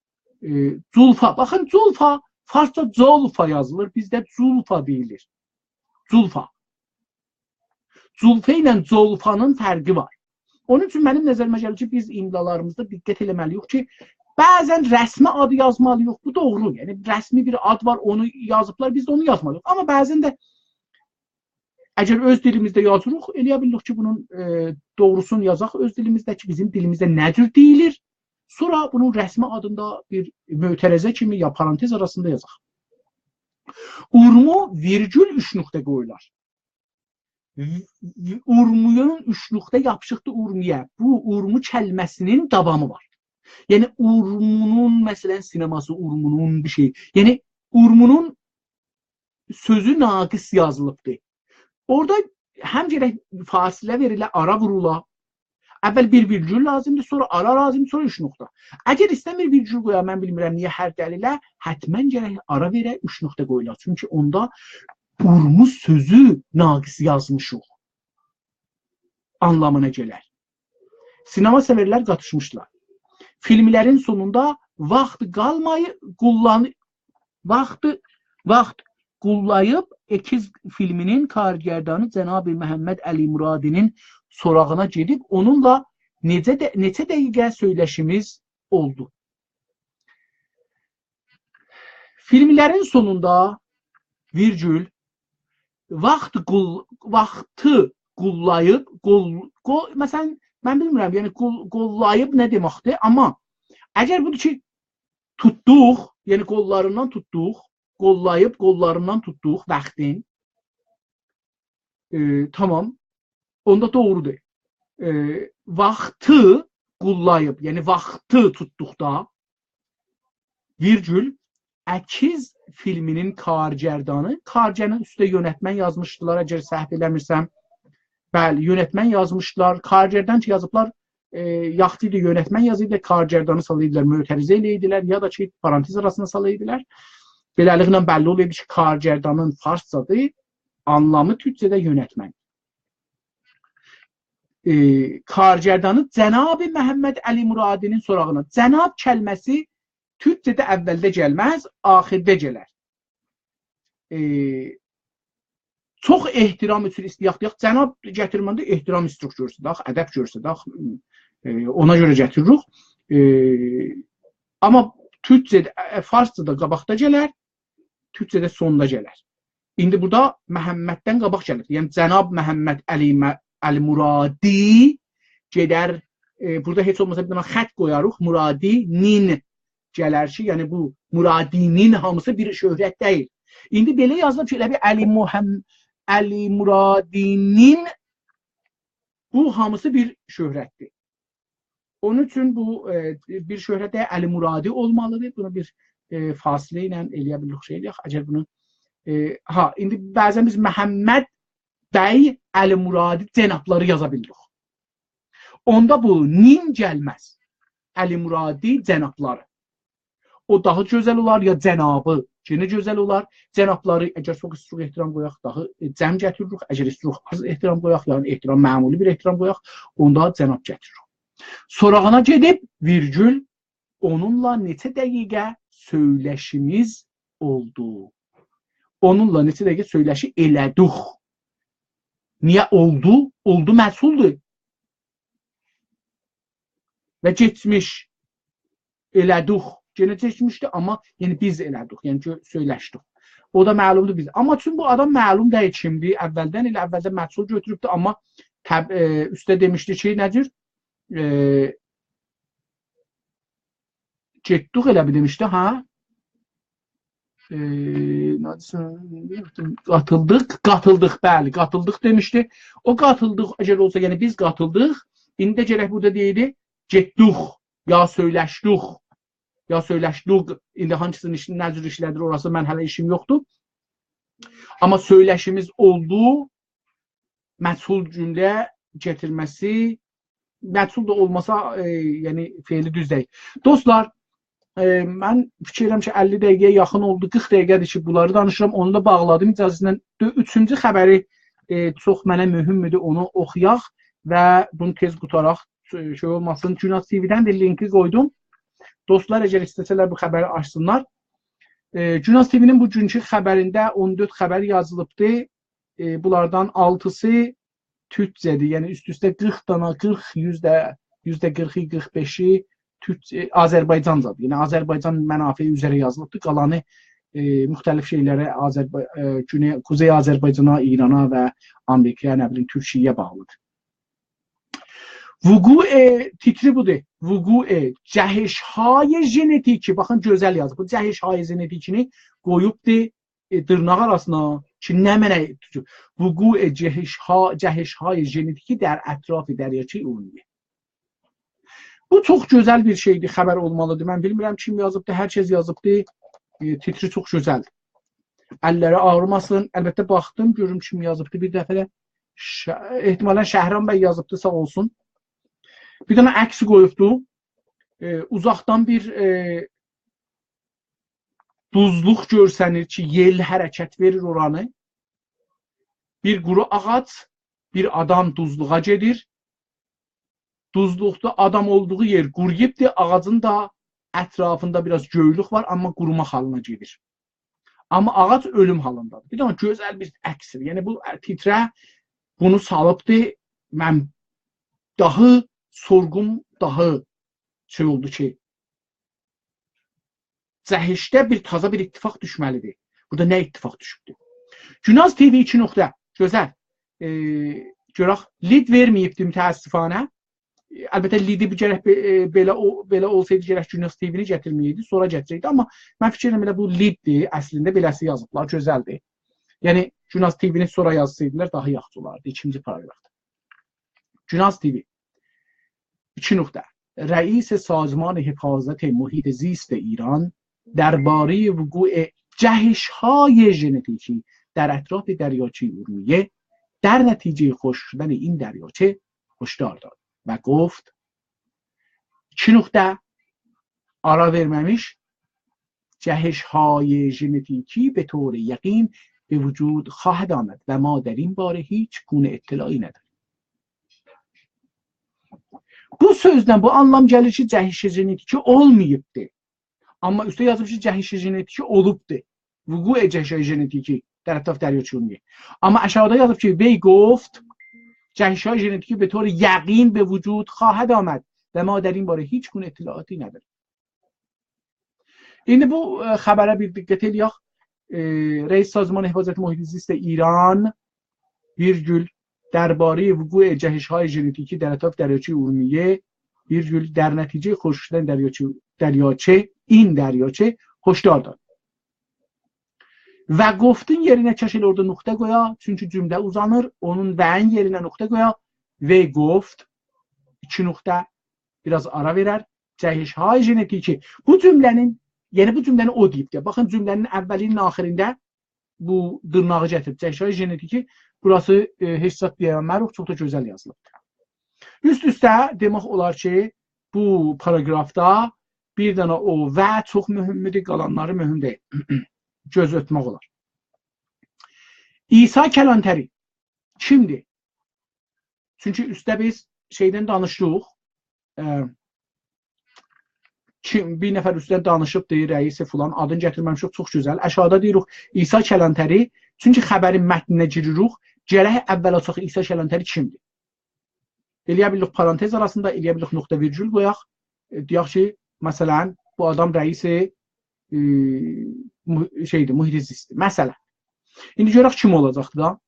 ائ، جولفا. باخین، جولفا، فارسجا جولفا یازیلیر، بیزده جولفا دئییلیر. جولفا. جولفا ایله جولفانین فرقی وار. اونون اوچون منیم نظریمه گلیر کی، بیز املالاریمیزدا دقت ائله‌مه‌لی‌ییک کی، بعضا رسمی آدی یازمالی‌ییق. بو دوغرو. یعنی رسمی بیر آد وار، اونو یازیبلار، بیز ده اونو یازمالی‌ییق. آمما بعضا ده اگر اؤز دیلیمیزده یازیریق، ائلیه بیلیریک کی، بونون، ائ، دوغروسونو یازاق اؤز دیلیمیزده کی، بیزیم دیلیمیزده نه جور دئییلیر. سونرا بونون رسمی آدیندا بیر معترضه کیمی یا پارانتز آراسیندا یازاق. اورمو ویرگول اوچ نقطه قویولار. وی-، وی-، اورمویون اوچ نقطه یاپیشیقدیر اورمویا. بو اورمو کلمه‌سینین داوامی وار. یعنی اورمونون، مثلا، سینماسی، اورمونون بیر شئی. یعنی اورمونون سؤزو ناقص یازیلیبدیر. اورادا هم گرک فاصله وئریله، آرا وورولا. اول بیر ویرگول لازیمدیر، سونرا آرا لازیمدیر، سونرا اوچ نقطه. اگر ایسته‌میر ویرگول قویا، من بیلمیرم نییه، هر دلیله، حتما گرک آرا وئره، اوچ نقطه قویولا. چونکی اوندا اورمو سؤزو ناقص یازمیشیق آنلامینا گلر. سینما سئورلر قاتیشمیشدیلار. فیلملرین سونوندا واخت قالمایی-، قوللانی-، واختی، واخت قوللاییب اکیز فیلمینین کارگردانی جناب محمد علی مرادی‌نین سوراغینا گئدیب اونونلا نئچه ده-، نئچه دقیقه سؤیلشیمیز اولدو. فیلملرین سونوندا ویرگول، واخت قول-، واختی قوللاییب، قول-، قول-، مثلا، من بیلمیرم، یعنی قول-، قوللاییب نه دئمکدیر، آمما اگر بودور کی، توتدوق، یعنی قوللاریندان توتدوق، قوللاییب قوللاریندان توتدوق واختین، ائ، تامام، اوندا دوغرودور. ائ، واختی قوللاییب، یعنی واختی توتدوقدا، ویرگول، اکیز فیلمینین کارگردانی، کارگردان اوسته یؤنتمن یازمیشدیلار، اگر سهو ائله‌میرسم. بلی، یؤنتمن یازمیشدیلار. کارگردان کی یازیبلار، ائ، یاخشی ایدی، یؤنتمن یازیردی، کارگردانی سالایدیلار، معترضه ائله‌ییردیلر، یا دا کی پارانتز آراسینا سالایدیلار. بئله‌لیکله بللی اولایدی کی، کارگردانین فارسجادیر، آنلامی تورکجه‌ده یؤنتمن. ائ، کارگردانی جناب محمد علی مرادی‌نین سوراغینا. جناب کلمه‌سی تورکجه‌ده اولده گلمز، آخیرده گلر. ائ، چوخ احترام اوچون ایسته‌یک دئیک، جناب گتیرمه‌نده احترام ایسته‌ییریک گؤرسدک، ادب گؤرسدک، ائ، اونا گؤره گتیریریک. ائ، آمما تورکجه‌ده، ائ، فارسجادا قاباقدا گلر، تورکجه‌ده سوندا گلر. ایندی بورادا محمددن قاباق گلیر. یعنی جناب محمد علی م-، علی مرادی گئدر، ائ، بورادا هئچ اولماسا بیر دنه خط قویاریق، مرادی‌نین گلر کی، یعنی بو مرادی‌نین هامیسی بیر شهرت دئییل. ایندی بئله یازیلیب کی، ائله بیل علی محم-، علی مرادی‌نین، بو هامیسی بیر شهرتدیر. اونون اوچون بو، ائ، بیر شهرت دئییل، علی مرادی اولمالیدیر. بونو بیر، ائ، فاصله ایله ائلیه بیلیریک، شئی ائلیک. اگر بونو، ائ، ها، ایندی بعضا بیز محمد بی علی مرادی جنابلاری یازا بیلیریک. اوندا بو «نین» گلمز. علی مرادی جنابلاری. او داها گؤزل اولار، یا جنابی، یئنه گؤزل اولار. جنابلاری، اگر چوخ ایستیروخ احترام قویاق، داها، ائ، جمع گتیریریک. اگر ایستیروخ آز احترام قویاق، یعنی احترام، معمولی بیر احترام قویاق، اوندا جناب گتیریریک. سوراغینا گئدیب، ویرگول، اونونلا نئچه دقیقه سؤیلشیمیز اولدو؟ اونونلا نئچه دقیقه سؤیلشی ائله‌دیک؟ نییه اولدو؟ اولدو مجهولدور. و کئچمیش ائله‌دیک. یئنه کئچمیشدی، آمما، یعنی، بیز ائله‌دیک، یعنی کی، سؤیلشدیک. او دا معلومدور بیز. آمما چون بو آدام معلوم دئییل کیمدیر، اولدن ائله اولده مجهول گؤتوروبدور، آمما تب-، ائ، اوسته دئمیشدی کی، نه جور؟ ائ، گئتدیک ائله بیل دئمیشدی، هه؟ ائ، نه دئییرسن؟ قاتیلدیق، قاتیلدیق، بلی، قاتیلدیق دئمیشدی. او قاتیلدیق، اگر اولسا، یعنی بیز قاتیلدیق، ایندی ده گرک بورادا دئییردی، گئتدیک، یا سؤیلشدیک، یا سؤیلشدیک. ایندی هانسی‌نین ایشی، نه جور ایشله‌دیر اوراسی، من هله ایشیم یوخدور. آمما سؤیلشیمیز اولدو، مجهول جمله گتیرمه‌سی، مجهول دا اولماسا، ائ، یعنی فعلی دوز دئییل. دوستلار، ائ، من فیکیر ائدیرم کی، اللی دقیقه‌یه یاخین اولدو، قیرخ دقیقه‌دیر کی، بونلاری دانیشیرام. اونو دا باغلادیم، اجازه‌نیزله. دؤ-، اوچونجو خبری، ائ، چوخ منه مهمدور، اونو اوخویاق و بونو تئز قوتاراق. ائ، شئی اولماسین، گوناز تی‌وی‌دن ده لینکی قویدوم. دوستلار، اگر ایسته‌سه‌لر، بو خبری آچسینلار. ائ، گوناز تی‌وی‌نین بوگونکو خبرینده اون دؤرد خبر یازیلیبدی. ائ، بونلاردان آلتیسی تورکجه‌دیر. یعنی اوست-اوسته قیرخ دانا، قیرخ، یوزده، یوزده قیرخی، قیرخ بئشی تورک-، ائ، آذربایجانجادیر. یعنی آذربایجان منافعی اوزره یازیلیبدیر. قالانی، ائ، مختلف شئیلره، آذربا-، ائ، گونئی، قوزئی آذربایجانا، ایرانا و آمریکایا، نه بیلیم، تورکیه‌یه باغلیدیر. وقوع، تیتری بودور. وقوع جهش‌های ژنتیکی. باخین، گؤزل یازیب. بو جهش‌های ژنتیکینی قویوبدور، ائ، دیرناق آراسینا کی، نمنه؟ وقوع جهش‌ها، جهش‌های ژنتیکی در اطراف دریاچهٔ ارومیه. بو چوخ گؤزل بیر شئیدیر، خبر اولمالیدیر. من بیلمیرم کیم یازیبدی، هر کس یازیبدی. ائ، تیتری چوخ گؤزلدیر. اللری آغریماسین. البته، باخدیم، گؤروم کیم یازیبدی بیر دفعه ده. ش-، احتمالاً شهرام بی یازیبدی، ساغ اولسون. بیر دنه عکس قویوبدو. ائ، اوزاقدان بیر، ائ، دوزلوق گؤرسنیر کی، یئل حرکت وئریر اورانی. بیر قورو آغاج، بیر آدام دوزلوغا گئدیر. دوزلوقدا آدام اولدوغو یئر قورویوبدور، آغاجین دا اطرافیندا بیر آز گؤیلوک وار، آمما قوروما حالینا گئدیر. آمما آغاج اؤلوم حالیندادیر. بیر دنه گؤزل بیر عکسدیر. یعنی بو تیتره بونو سالیبدی. من داها سورغوم، داها شئی اولدو کی، جهشده بیر تازا بیر اتفاق دوشمه‌لیدیر. بورادا نه اتفاق دوشوبدور؟ گوناز تی‌وی ایکی نقطه. گؤزل. ائ، گؤرک، لید وئرمه‌ییبدی متأسفانه. البته، لیدی بو گرک بئ-، ائ، بئله او-، بئله اولسایدی، گرک گوناز تی‌وی‌نی گتیرمه‌یه‌یدی، سونرا گتیره‌یدی. آمما من فیکیر ائدیرم ائله بو لیددیر، اصلینده بئله‌سی یازیبلار، گؤزلدیر. یعنی گوناز تی‌وی‌نی سونرا یازسایدیلار، داها یاخشی اولاردی، ایکینجی پاراگرافدا. گوناز تی‌وی. ایکی نقطه. رئیس سازمان حفاظت محیط زیست ایران دربارهٔ وقوع جهش‌های ژنتیکی در اطراف دریاچهٔ ارومیه در نتیجهٔ خشک شدن این دریاچه هشدار داد و گفت، ایکی نقطه، آرا وئرمه‌میش، جهش‌های ژنتیکی به طور یقین به وجود خواهد آمد و ما در این باره هیچ گونه اطلاعی نداریم. بو سؤزدن بو آنلام گلیر کی، جهش ژنتیکی اولماییبدی. آمما اوسته یازیب کی، جهش ژنتیکی اولوبدو. وقوع جهش ژنتیکی در اطراف دریاچه ارومیه. آمما آشاغیدا یازیب کی، وی گفت، جهش‌های ژنتیکی به طور یقین به وجود خواهد آمد و ما در این باره هیچ گونه اطلاعاتی نداریم. ایندی بو، ائ، خبره بیر دقت ائله‌یک. ائ، رئیس سازمان حفاظت محیط زیست ایران، ویرگول، دربارهٔ وقوع جهش‌های ژنتیکی در اطراف دریاچهٔ ارومیه، ویرگول، در نتیجهٔ خشک شدن دریاچه، دریاچه، این دریاچه، هشدار داد. و گفتین یئرینه کاش ائله اورادا نقطه قویا، چونکی جمله اوزانیر، اونون «و»ین یئرینه نقطه قویا، «وی گفت»، ایکی نقطه، بیر آز آرا وئرر، جهش‌های ژنتیکی. بو جمله‌نین، یعنی بو جمله‌نی او دئییبدی. باخین، جمله‌نین اولی ایله آخیریندا بو دیرناغی گتیریب، جهش‌های ژنتیکی. بوراسی، ائ، هئچ زاد دئیه‌مه‌ریک، چوخ دا گؤزل یازیلیبدیر. اوست-اوسته دئمک اولار کی، بو پاراگرافدا بیر دنه او «و» چوخ مهمدور، قالانلاری مهم دئییل. گؤز اؤرتمک اولار. عیسی کلانتری کیمدیر؟ چونکی اوسته بیز شئیدن دانیشدیق. ائ، کیم، بیر نفر اوستدن دانیشیبدیر، رئیس فلان، آدینی گتیرمه‌میشیک، چوخ گؤزل. آشاغیدا دئییریک عیسی کلانتری، چونکی خبرین متنینه گیریریک، گرک اول آچاق عیسی کلانتری کیمدیر؟ ائله‌یه بیلیریک پارانتز آراسیندا، ائله‌یه بیلیریک نقطه ویرگول قویاق. ائ، دئیک کی، مثلا، بو آدام رئیس، ائ، مح-، شئیدیر، محیط زیستدیر. مثلا. ایندی گؤرک کیم اولاجاقدیر دا.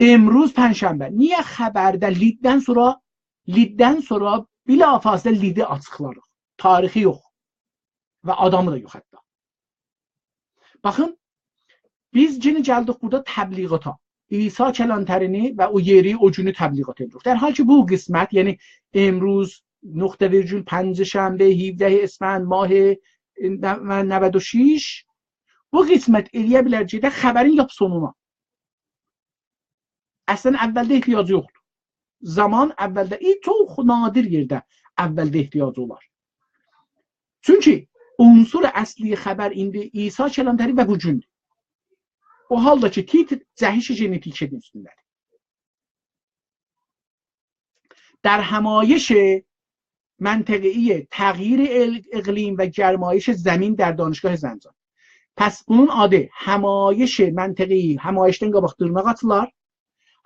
امروز پنجشنبه. نییه خبرده لیددن سونرا، لیددن سونرا بلافاصله لیدی آچیقلاریق؟ تاریخی یوخ. و آدامی دا یوخ حتی. باخین، بیز یئنه گلدیک بورادا تبلیغاتا. عیسی کلانتری‌نی و او یئری، او گونو تبلیغات ائدیریک. در حالی کی، بو قسمت، یعنی امروز، نقطه ویرگول، پنجشنبه، هفده اسفند، ماه، ائ، نه-، نود و شش، بو قسمت ائله‌یه بیلر کی، ده خبرین لاپ سونونا. اصلا، اولده احتیاجی یوخدور. زامان اولده، ائ، چوخ نادر یئرده اولده احتیاجی اولار. چونکی عنصر اصلی خبر ایندی عیسی کلانتری و بو گوندور. او حالدا کی، تیتر جهش ژنتیکی‌نین اوستونده‌دیر. در همایش منطقه‌ای تغییر ال-، اقلیم و گرمایش زمین در دانشگاه زنجان. پس بونون آدی همایش منطقه‌ای، همایشدن قاباق دیرناق آتیلار.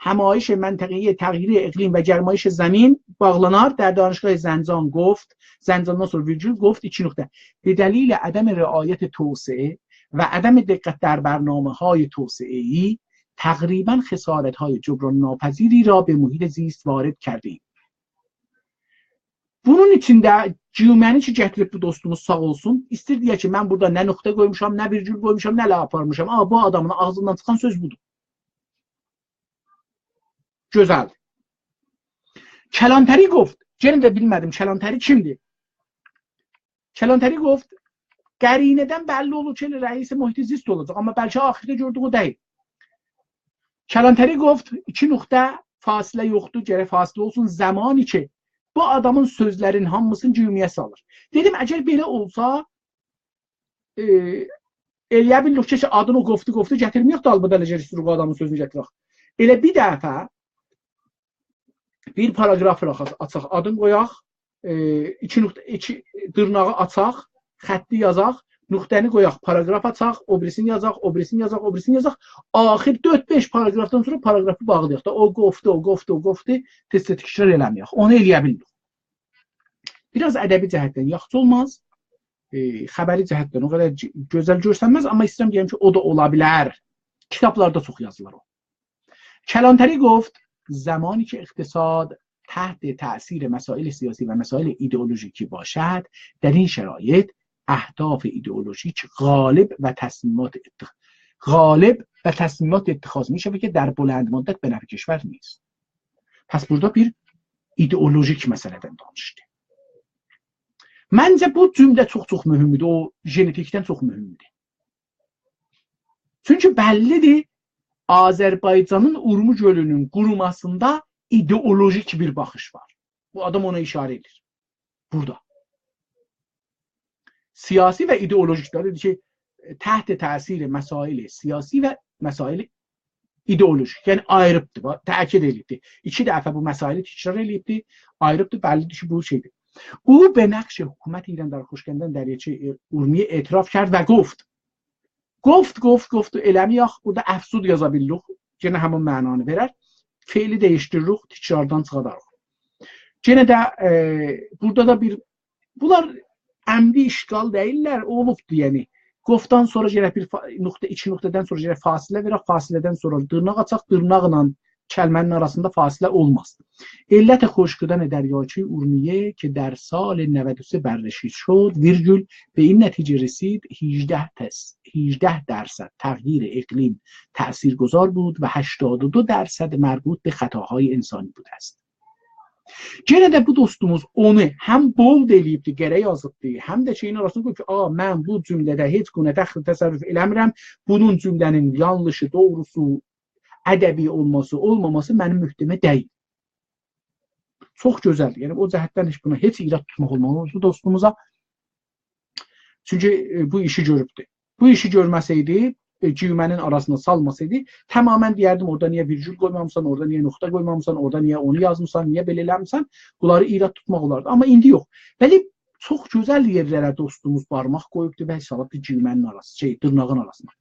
همایش منطقه‌ای تغییر اقلیم و گرمایش زمین باغلانار. در دانشگاه زنجان گفت، زنجاندان سونرا ویرگول، گفت، ایکی نقطه. به دلیل عدم رعایت توسعه و عدم دقت در برنامه‌های توسعه‌ای، تقریباً خسارت‌های جبران‌ناپذیری را به محیط زیست وارد کرده‌ایم. بونون ایچینده گیومه‌نی کی گتیریب بو دوستوموز، ساغ اولسون، ایستیر دئیه کی، من بورادا نه نقطه قویموشام، نه ویرگول قویموشام، نه له آپارمیشام. آ، بو آدامین آغزیندان چیخان سؤز بودور. گؤزلدیر. کلانتری گفت، یئنه ده بیلمه‌دیم کلانتری کیمدیر؟ کلانتری گفت، قرینه‌دن بللی اولور کی، ائله رئیس محیط زیست اولاجاق، آمما بلکه آخیردا گؤردوک او دئییل. کلانتری گفت، ایکی نقطه، فاصله یوخدور، گرک فاصله اولسون، زمانی کی، بو آدامین سؤزلرین هامیسینی گیومه‌یه سالیر. دئدیم، اگر بئله اولسا، ائ، ائلیه بیلیریک کی، آدینی او گفتی، گفتی گتیرمه‌یک، دالبادال اگر ایستیریک او آدامین سؤزونو گتیرک. ائله بیر دفعه بیر پاراگراف آخ-، آچاق، آدین قویاق، ائ، ایکی نقطه، ایکی دیرناغی آچاق، خطی یازاق، نقطه‌نی قویاق، پاراگراف آچاق، او بیریسینی یازاق، او بیریسینی یازاق، او بیریسینی یازاق. آخیر دؤرد-بئش پاراگرافدان سونرا پاراگرافی باغلایاق دا. او گفتی، او گفتی، او گفتی، تئز-تئز تکرار ائله‌مه‌یک. اونو ائلیه بیلیریک. بیر آز ادبی جهتدن یاخشی اولماز، ائ، خبری جهتدن او قدر گ-، گؤزل گؤرسنمز، آمما ایسته‌ییرم دئیم کی، او دا اولا بیلر. کیتابلاردا چوخ یازیلیر او. کلانتری گفت: «زمانی که اقتصاد تحت تأثیر مسائل سیاسی و مسائل ایدئولوژیکی باشد، در این شرایط اهداف ایدئولوژیک غالب و تصمیمات اتخ-، غالب و تصمیمات اتخاذ می‌شود که در بلند مدت به نفع کشور نیست.» پس بورادا بیر ایدئولوژیک مسئله‌دن دانیشدی. منجه، بو جمله چوخ-چوخ مهمدور، او ژنتیکدن چوخ مهمدور. چونکی بللی‌دیر، آذربایجانین اورمو گؤلونون قوروماسیندا ایدئولوژیک بیر باخیش وار. بو آدام اونا ایشاره ائدیر. بورادا. سیاسی و ایدئولوژیک ده دئدی کی، تحت تأثیر مسائل سیاسی و مسائل ایدئولوژیک. یعنی آییریبدیر، باخ، تأکید ائله‌ییبدیر. ایکی دفعه بو مسائلی تکرار ائله‌ییبدیر، آییریبدیر، بللی‌دیر کی، بو شئی‌دیر. او به نقش حکومت ایران در خشکاندن دریاچهٔ اورمیه اعتراف کرد و گفت، گفت، گفت، گفت، ائله‌مه‌یک، بورادا افزود یازا بیلیریک، یئنه همین معنانی وئرر. فعلی دییشدیریریک، تکراردان چیخاراریق. یئنه ده، ائ، بورادا دا بیر، بونلار عمدی اشکال دئییللر، اولوبدور، یعنی. گفتدان سونرا گرک بیر فا-، نقطه، ایکی نقطه‌دن سونرا گرک فاصله وئرک، فاصله‌دن سونرا دیرناق آچاق، دیرناقلا کلمه‌نین آراسیندا فاصله اولماز. علت خشکیدن دریاچهٔ ارومیه که در سال نود و سه بررسی شد، ویرگول، به این نتیجه رسید هیجده تس-، هیجده درصد تغییر اقلیم تأثیرگذار بود و هشتاد و دو درصد مربوط به خطاهای انسانی بوده است. یئنه ده بو دوستوموز اونو هم بولد ائله‌ییبدی، قره یازیبدی، هم ده شئیین آراسیندا قویوب کی، «آ، من بو جمله‌ده هئچ گونه دخل تصرف ائله‌میرم، بونون جمله‌نین یانلیشی، دوغروسو، ادبی اولماسی، اولماماسی منیم عهده‌مه دئییل.» چوخ گؤزل. یعنی، او جهتدن هئچ بونا هئچ ایراد توتماق اولماز بو دوستوموزا. چونکی، ائ، بو ایشی گؤروبدور. بو ایشی گؤرمه‌سئیدی، ائ، گیومه‌نین آراسینا سالماسئیدی، تماماً دئیردیم، اورادا نییه ویرگول قویمامیسان، اورادا نییه نقطه قویمامیسان، اورادا نییه اونو یازمیسان، نییه بئله ائله‌میسن، بونلاری ایراد توتماق اولاردی. آمما ایندی یوخ. بلی، چوخ گؤزل یئرلره دوستوموز بارماق قویوبدو و حساباتدی گیومه‌نین آراسی، شئی، دیرناغین آراسینا.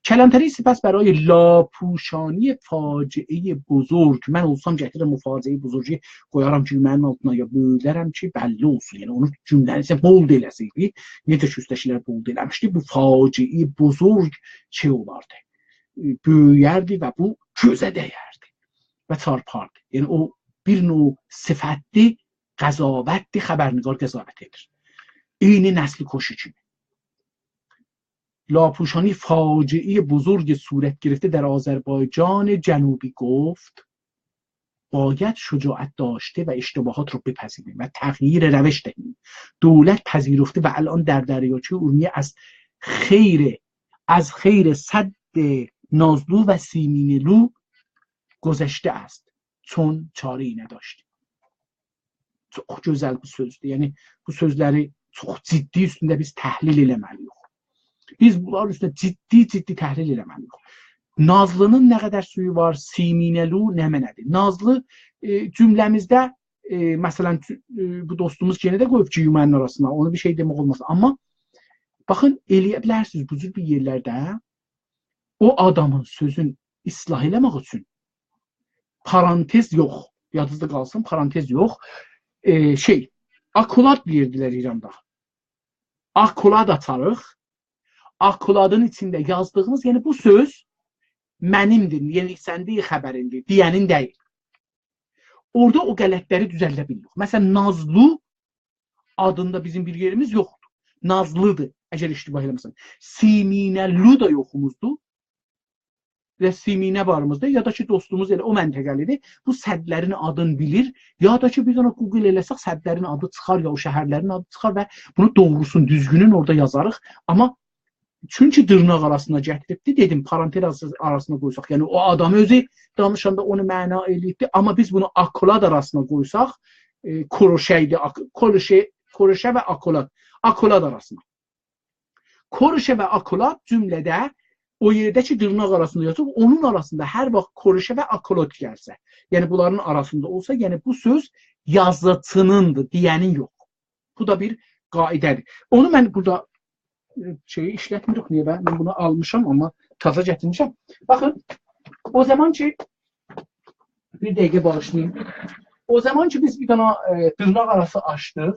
کلانتری سپس برای لاپوشانی فاجعهٔ بزرگ، من اولسام گتیررم او فاجعهٔ بزرگی، قویارام گیومه‌نین آلتینا، یا بؤیودرم کی، بللی اولسون. یعنی اونو جمله‌نی ایسه بولد ائله‌سئیدی، نئجه کی اوسته‌کیلر بولد ائله‌میشدی، بو فاجعهٔ بزرگ شئی اولاردی، ائ، بؤیویردی و بو گؤزه دَیردی و چارپاردی. یعنی او بیر نوع صفتدیر، قضاوتدیر، خبرنگار قضاوت ائدیر. عینی نسل‌کشی کیمی. لاپوشانی فاجعهٔ بزرگ صورت گرفته در آذربایجان جنوبی گفت: «باید شجاعت داشته و اشتباهات رو بپذیریم و تغییر روش دهیم. دولت پذیرفته و الان در دریاچهٔ ارومیه از خیر، از خیر سد نازلو و سیمینه‌لو گذشته است، چون چاره‌ای نداشتیم.» چوخ گؤزل بو سؤزدور. یعنی، بو سؤزلری چوخ جدی اوستونده بیز تحلیل ائله‌مه‌لی‌ییک. بیز بونلارین اوستونده جدی، جدی تحلیل ائله‌مه‌لی‌ییک. نازلی‌نین نه قدر سویو وار، سیمینه‌لو نمنه‌دیر؟ نازلی، ائ، جمله‌میزده، ائ، مثلا، تو-، ائ، بو دوستوموز یئنه ده قویوب گیومه‌نین آراسینا، اونو بیر شئی دئمک اولماز. آمما باخین، ائلیه بیلرسینیز بو جور بیر یئرلرده او آدامین سؤزون اصلاح ائله‌مک اوچون پارانتز یوخ. یادینیزدا قالسین، پارانتز یوخ. ائ، شئی، آکولاد دئییردیلر ایراندا. آکولاد آچاریق. آکولادین ایچینده یازدیغیمیز، یعنی بو سؤز منیمدیر، یعنی سندیر، خبریندیر، دئیه‌نین دئییل. اورادا او غلطلری دوزلده بیلیریک. مثلا، نازلو آدیندا بیزیم بیر یئریمیز یوخدور. نازلی‌دیر، اگر اشتباه ائله‌مه‌سم. سیمینه‌لو دا یوخوموزدور. و سیمینه واریمیزدیر، یا دا کی، دوستوموز ائله او منطقه‌لی‌دیر، بو سدلرین آدینی بیلیر، یا دا کی، بیر دنه گوگل ائله‌سک، سدلرین آدی چیخار، یا او شهرلرین آدی چیخار و بونو دوغروسون، دوزگونون اورادا یازاریق. آمما چونکی دیرناق آراسینا گتیریبدی، دئدیم، پارانتز آراسینا قویساق، یعنی او آدام اؤزو دانیشاندا اونو معنا ائله‌ییبدی، آمما بیز بونو آکولاد آراسینا قویساق، ائ، کروشه‌یدی، آک-، کروشه، کروشه و آکولاد، آکولاد آراسینا. کروشه و آکولاد جمله‌ده او یئرده کی، دیرناق آراسیندا یازیب، اونون آراسیندا هر واخت کروشه و آکولاد گلسه، یعنی بونلارین آراسیندا اولسا، یعنی بو سؤز یازیچینیندیر، دئیه‌نین یوخ. بو دا بیر قاعده‌دیر. اونو من بورادا، ائ، شئیی ایشلتمیریک. نییه؟ من، من بونو آلمیشام، آمما تازا گتیرمیشم. باخین، او زامان کی، بیر دقیقه باغیشلایین. او زامان کی، بیز بیر دنه، ائ، دیرناق آراسی آچدیق،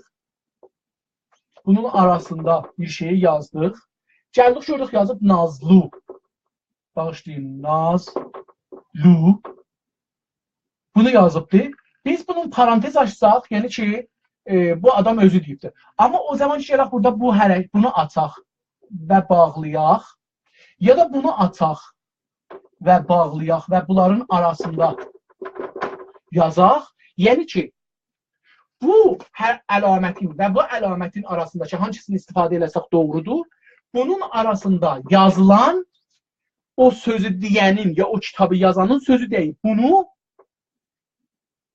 بونون آراسیندا بیر شئیی یازدیق. گلدیک، گؤردوک، یازیب نازلو. باغیشلایین، نازلو. بونو یازیبدی. بیز بونون پارانتز آچساق، یعنی کی، ائ، بو آدام اؤزو دئییبدیر. آمما او زامان کی، گلک بورادا بو حرک-، بونو آچاق و باغلایاق، یا دا بونو آچاق و باغلایاق و بونلارین آراسیندا یازاق. یعنی کی، بو هر علامتین و بو علامتین آراسیندا کی، هانسینی استفاده ائله‌سک دوغرودور، بونون آراسیندا یازیلان او سؤزو دئیه‌نین یا او کیتابی یازانین سؤزو دئییل. بونو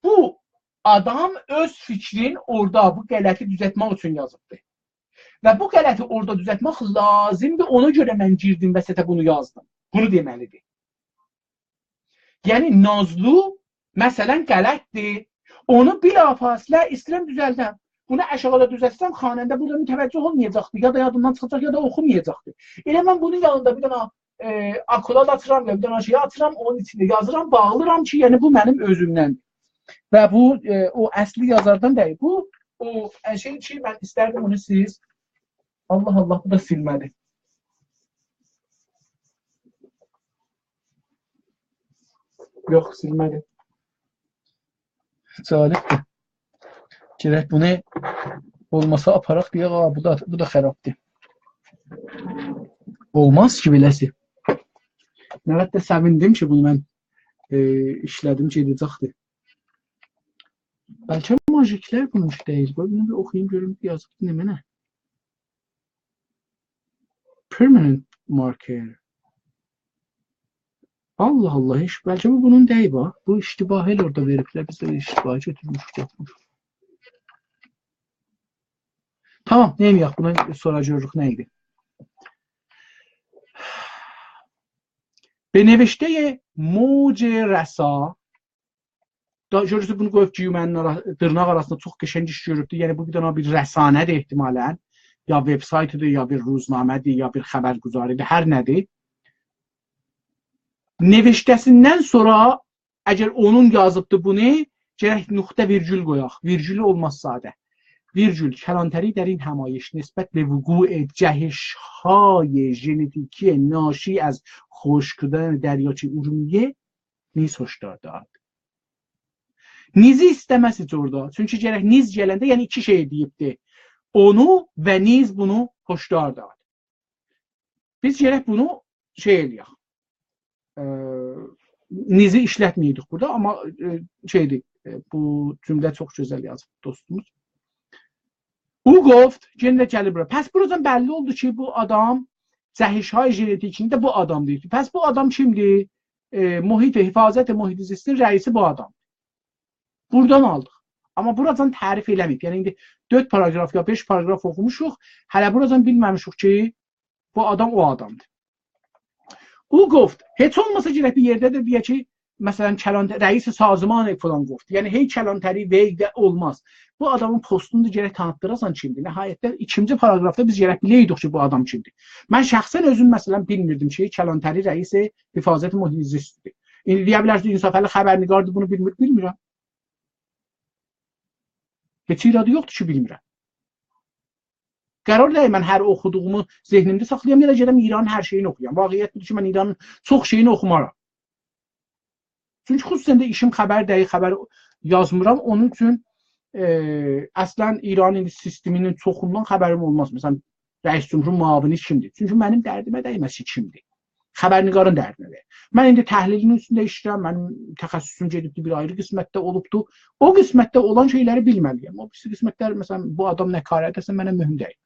بو آدام اؤز فیکرین اورادا بو غلطی دوزلتمک اوچون یازیبدی. و بو غلطی اورادا دوزلتمک لازیمدیر. اونا گؤره من گیردیم وسطه، بونو یازدیم. بونو دئمه‌لی‌دیر. یعنی نازلو، مثلا، غلطدیر. اونو بلافاصله ایسته‌ییرم دوزلدم. بونو آشاغیدا دوزلتسم، خواننده بورادا متوجه اولمایاجاقدی، یا دا یادیندان چیخاجاق، یا دا اوخومایاجاقدی. ائله من بونون یانیندا بیر دنه، ائ، آکولاد آچیرام، یا بیر دنه شئی آچیرام، اونون ایچینده یازیرام، باغلیرام کی، یعنی بو منیم اؤزومدندیر. و بو، ائ، او اصلی یازاردان دئییل. بو، او، ائ، شئی کی، من ایستردیم اونو سیز، الله الله، بو دا سیلمه‌دی. یوخ، سیلمه‌دی. جالبدیر. گرک بونو اولماسا آپاراق، دئیک، «آ، بو دا، بو دا خرابدیر.» اولماز کی، بئله‌سی. من حتی سئویندیم کی، بونو من، ائ، ایشله‌دیم، گئده‌جکدیر. بلکه ماژیکلر بونون اوچون دئییل. قوی بونو بیر اوخویوم، گؤروم یازیبدی نمنه. Permanent marker. الله الله، هئچ، بلکه بو بونون دئییل، باخ. بو اشتباهی ائله اورادا وئریبلر، بیز ده اشتباهی گؤتورموشوک، گتیرمیشیک. تامام، نئینیه‌ک؟ بوندان سونرا گؤروروک نه ایدی. به نوشتهٔ موج رسا، دا، گؤرورسونوز، بونو قویوب گیومه‌نین آرا-، دیرناق آراسیندا، چوخ قشنگ ایش گؤروبدور. یعنی، بو بیر دنه بیر رسانه‌دیر احتمالاً. یا وبسایتی‌دیر، یا بیر روزنامه‌دیر، یا بیر خبرگزاری‌دیر، هر نه‌دیر. نوشته‌سیندن سونرا، اگر اونون یازیبدی بونو، گرک نقطه ویرگول قویاق. ویرگول اولماز ساده. ویرگول، کلانتری در این همایش نسبت به وقوع جهش‌های ژنتیکی ناشی از خشکیدن دریاچهٔ ارومیه نیز هشدار داد. نیزی ایسته‌مز هئچ اورادا. چونکی گرک نیز گلنده، یعنی ایکی شئی دئییبدی. اونو و نیز بونو هشدار داد. بیز گرک بونو شئی ائله‌یک. ائ، نیزی ایشلتمه‌یه‌یدیک بورادا، آمما، ائ، شئیدیر، ائ، بو جمله چوخ گؤزل یازیب دوستوموز. او گفت، یئنه ده گلیر بورا. پس بورادان بللی اولدو کی، بو آدام جهش‌های ژنتیکینی ده بو آدام دئییر. پس بو آدام کیمدیر؟ ائ، محیط، حفاظت محیط زیستین رئیسی بو آدام. بورادان آلدیق. آمما بوراجان تعریف ائله‌مه‌ییب. یعنی، ایندی دؤرد پاراگراف یا بئش پاراگراف اوخوموشوق، هله بوراجان بیلمه‌میشیک کی، بو آدام او آدامدیر. او گفت، هئچ اولماسا گرک بیر یئرده ده دئیه کی، مثلا، کلانت-، رئیس سازمان فلان گفت. یعنی، هئی کلانتری، وی ده اولماز. بو آدامین پوستونو دا گرک تانیتدیراسان کیمدیر. نهایتده، ایکینجی پاراگرافدا بیز گرک بیله‌یدیک کی، بو آدام کیمدیر. من شخصا اؤزوم، مثلا، بیلمیردیم کی، کلانتری رئیس حفاظت محیط زیستدیر. ایندی دئیه بیلرسینیز، انصافعلی خبرنگاردیر، بونو بیلمیر، بیلمیرم. هئچ ایرادی یوخدور کی، بیلمیرم. قرار دئییل من هر اوخودوغومو ذهنیمده ساخلایام، یا دا گئدم ایرانین هر شئیینی اوخویام. واقعیت بودور کی، من ایرانین چوخ شئیینی اوخومارام. چونکی خصوصا ده ایشیم خبر دئییل، خبر یازمیرام. اونون اوچون، ائ، اصلا ایرانین ایندی سیستمی‌نین چوخوندان خبریم اولماز. مثلا، رئیس جمهورون معاونی کیمدیر؟ چونکی منیم دردیمه دیمز کی، کیمدیر. خبرنگارین دردینه دیر. من ایندی تحلیلین اوستونده ایشله‌ییرم، منیم تخصصوم گئدیبدی، بیر آیری قسمتده اولوبدو. او قسمتده اولان شئیلری بیلمه‌لی‌یم. او بیریسی قسمتلر، مثلا، بو آدام نه کار ائده‌سه، منه مهم دئییل.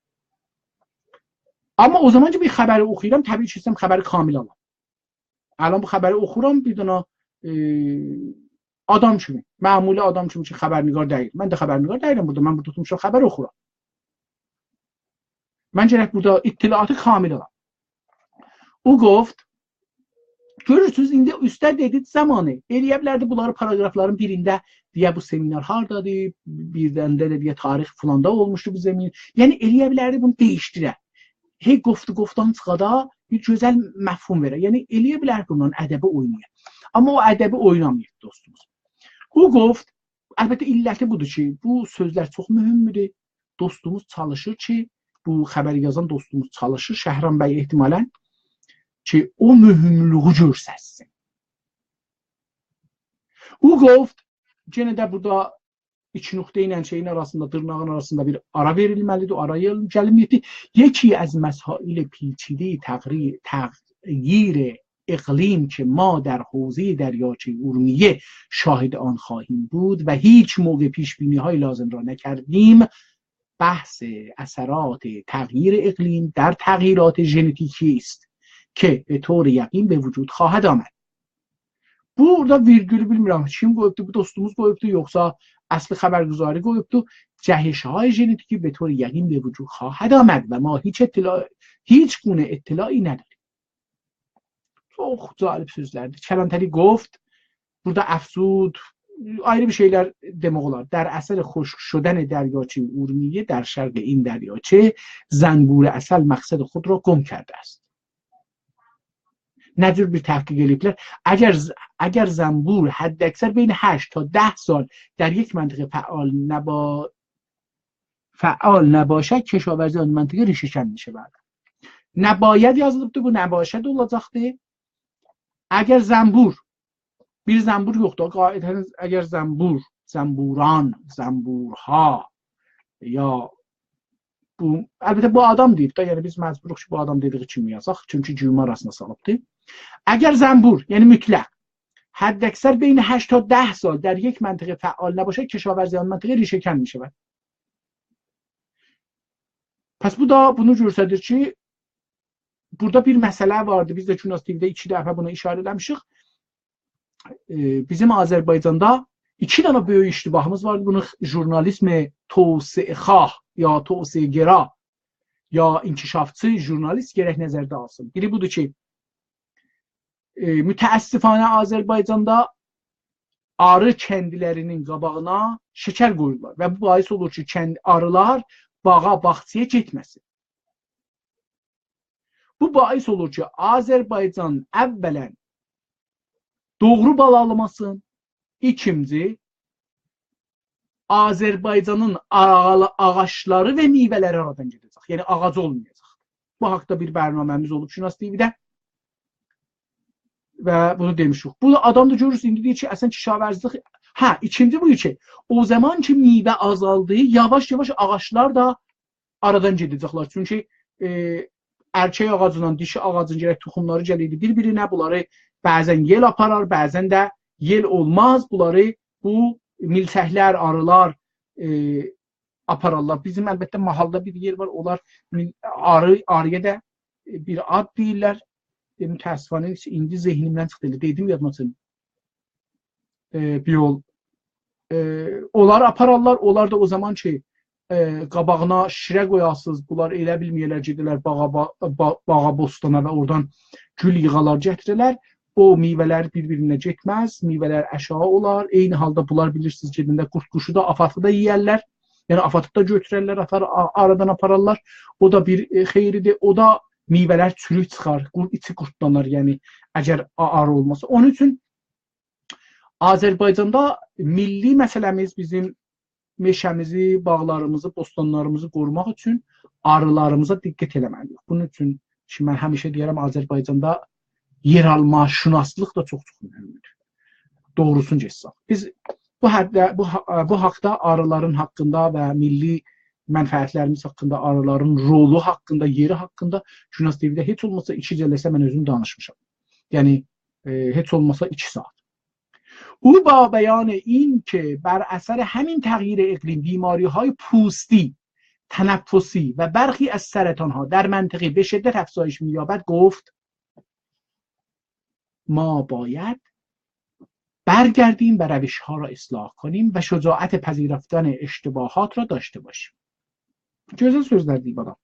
آمما او زامان کی، بیر خبری اوخویورام، طبیعی کی، ایسته‌ییرم خبری کامل آلام. الان بو خبری اوخورام، بیر دنه، ائ، آدام کیمی، معمولی آدام کیمی کی، خبرنگار دئییل. من ده خبرنگار دئییلم بورادا، من بورادا اوتورموشام، خبر اوخورام. من گرک بورادا اطلاعاتی کامل آلام. او گفت، گؤرورسونوز، ایندی اوسته دئدیک زامانی، ائلیه بیلردی بونلاری پاراگرافلارین بیرینده دئیه، بو سمینار هاردادیر، بیردن ده دئیه، تاریخ فلاندا اولموشدو بو زمین. یعنی، ائلیه بیلردی بونو دییشدیره. هئی گفت و گفتان چیخادا بیر گؤزل مفهوم وئره. یعنی، ائلیه بیلر بونونان ادبی اوینایا. آمما او ادبی اویناماییب، دوستوموز. او گفت، البته، علتی بودور کی، بو سؤزلر چوخ مهمدور. دوستوموز چالیشیر کی، بو خبری یازان دوستوموز چالیشیر، شهرام بی احتمالا، کی، او مهملویو گؤرستسین. او گفت، یئنه ده بورادا ایکی نقطه ایله شئیین آراسیندا، دیرناغین آراسیندا بیر آرا وئریلمه‌لیدیر، او آرا یئل-، گلینمه‌ییبدیر. یکی از مسائل پیچیدهٔ تغییر، تغییر اقلیم که ما در حوزهٔ دریاچهٔ ارومیه شاهد آن خواهیم بود و هیچ موقع پیش‌بینی‌های لازم را نکردیم، بحث اثرات تغییر اقلیم در تغییرات ژنتیکی است که به طور یقین به وجود خواهد آمد. بورادا ویرگولو بیلمیرم، کیم قویوبدو، بو دوستوموز قویوبدو، یوخسا اصلی خبرگزاری قویوبدو. جهش‌های ژنتیکی به طور یقین به وجود خواهد آمد و ما هیچ اطلاع، هیچ گونه اطلاعی نداریم. چوخ جالب سؤزلردیر. کلانتری گفت، بورادا افزود، آیری بیر شئیلر دئمک اولار. در اثر خشک شدن دریاچهٔ ارومیه در شرق این دریاچه، زنبور عسل مقصد خود را گم کرده است. نه جور بیر تحقیق ائله‌ییبلر؟ اگر ز-، اگر زنبور حداکثر بین هشت تا ده سال در یک منطقه فعال نبا-، فعال نباشد، کشاورزی آن منطقه ریشه‌کن می‌شود. نباید یازیلیبدی، بو نباشد اولاجاقدی. اگر زنبور، بیر زنبور یوخدور، قاعدتاً اگر زنبور، زنبوران، زنبورها، یا بو، البته بو آدام دئییب ده، یعنی بیز مجبوروق کی، بو آدام دئدیگی کیمی یازاق، چونکی گومه آراسیندا سالیبدی. اگر زنبور، یعنی مطلق، حداکثر بین هشت تا ده سال در یک منطقه فعال نباشد، کشاورزی آن منطقه ریشه‌کن می‌شود. پس بو دا بونو گؤستریر کی، بورادا بیر مسئله واردی. بیز ده گوناز تی‌وی‌ده ایکی دفعه بونا اشاره ائله‌میشیک. ائ، بیزیم آذربایجاندا ایکی دنه بؤیوک اشتباهیمیز واردی. بونو ژورنالیسم توسعه‌خواه یا توسعه‌گرا یا انکشافچی ژورنالیست گرک نظرده آلسین. بیری بودور کی، ائ، متأسفانه آذربایجاندا آری کندلری‌نین قاباغینا شکر قویورلار و بو باعث اولور کی، کند-، آریلار باغا، باغچایا گئتمه‌سین. بو باعث اولور کی، آذربایجان اولاً دوغرو بال آلماسین، ایکینجی، آذربایجانین آغالا-، آغاجلاری و میوه‌لری آرادان گئده‌جک. یعنی آغاج اولمایاجاق. بو حاقدا بیر برنامه‌میز اولوب گوناز تی‌وی‌ده و بونو دئمیشیک. بو آدام دا گؤرورسونوز، ایندی دئییر کی، اصلاً کشاورزلیک، هه، ایکینجی بو کی، او زامان کی، میوه آزالدی، یاواش-یاواش آغاجلار دا آرادان گئده‌جکلر. چونکی، ائ، ارکک آغاجلا دیشی آغاجین گرک توخوملاری گله‌یدی بیر-بیرینه، بونلاری بعضاً یئل آپارار، بعضاً ده یئل اولماز. بونلاری بو میلچکلر، آریلار، ائ، آپارارلار. بیزیم البته ماحالدا بیر یئر وار، اونلار میل-، آری، آری‌یا دا، ائ، بیر آد دئییرلر. ائ، متأسفانه ایندی ذهنیمدن چیخدی، ائله دئدیم یادیما دوشدو. ائ، بیر یول ائ، اونلاری آپارارلار، اونلار دا او زامان کی، ائ، قاباغینا شیره قویاسینیز، بونلار ائله بیلمه‌یه‌لر گئده‌لر باغا، با-، با-، باغا، بوستانا و اورادان گول ییغالار، گتیره‌لر. او میوه‌لر بیر-بیرینه گئتمز، میوه‌لر آشاغی اولار. عینی حالدا بونلار، بیلیرسینیز، گئدنده قورد قوشو دا، آفاتی دا یئیرلر. یعنی آفاتی دا گؤتوررلر، آتار، آ-، آرادان آپارارلار. او دا بیر، ائ، خیریدیر. او دا میوه‌لر چوروک چیخار، قورد، ایچی قوردلانار، یعنی اگر آ-، آری اولماسا. اونون اوچون آذربایجاندا میللی مسئله‌میز بیزیم مئشه‌میزی، باغلاریمیزی، بوستانلاریمیزی قوروماق اوچون آریلاریمیزا دقت ائله‌مه‌لی‌ییک. بونون اوچون کی، من همیشه دئیه‌رم، آذربایجاندا یئرآلماشناسلیق دا چوخ-چوخ مهمدور. دوغروسونو گئتسک. بیز بو حدده، بو حا-، بو حاقدا، آریلارین حاقیندا و میللی منفعتلریمیز حاقیندا، آریلارین رولو حاقیندا، یئری حاقیندا گوناز تی‌وی‌ده هئچ اولماسا ایکی جلسه من اؤزوم دانیشمیشام. یعنی، ائ، هئچ اولماسا ایکی ساعات. او با بیان این که بر اثر همین تغییر اقلیم بیماری‌های پوستی، تنفسی و برخی از سرطان‌ها در منطقه به شدت افزایش می‌یابد، گفت: «ما باید برگردیم و روش‌ها را اصلاح کنیم و شجاعت پذیرفتن اشتباهات را داشته باشیم.» گؤزل سؤزلر دئییب آدام.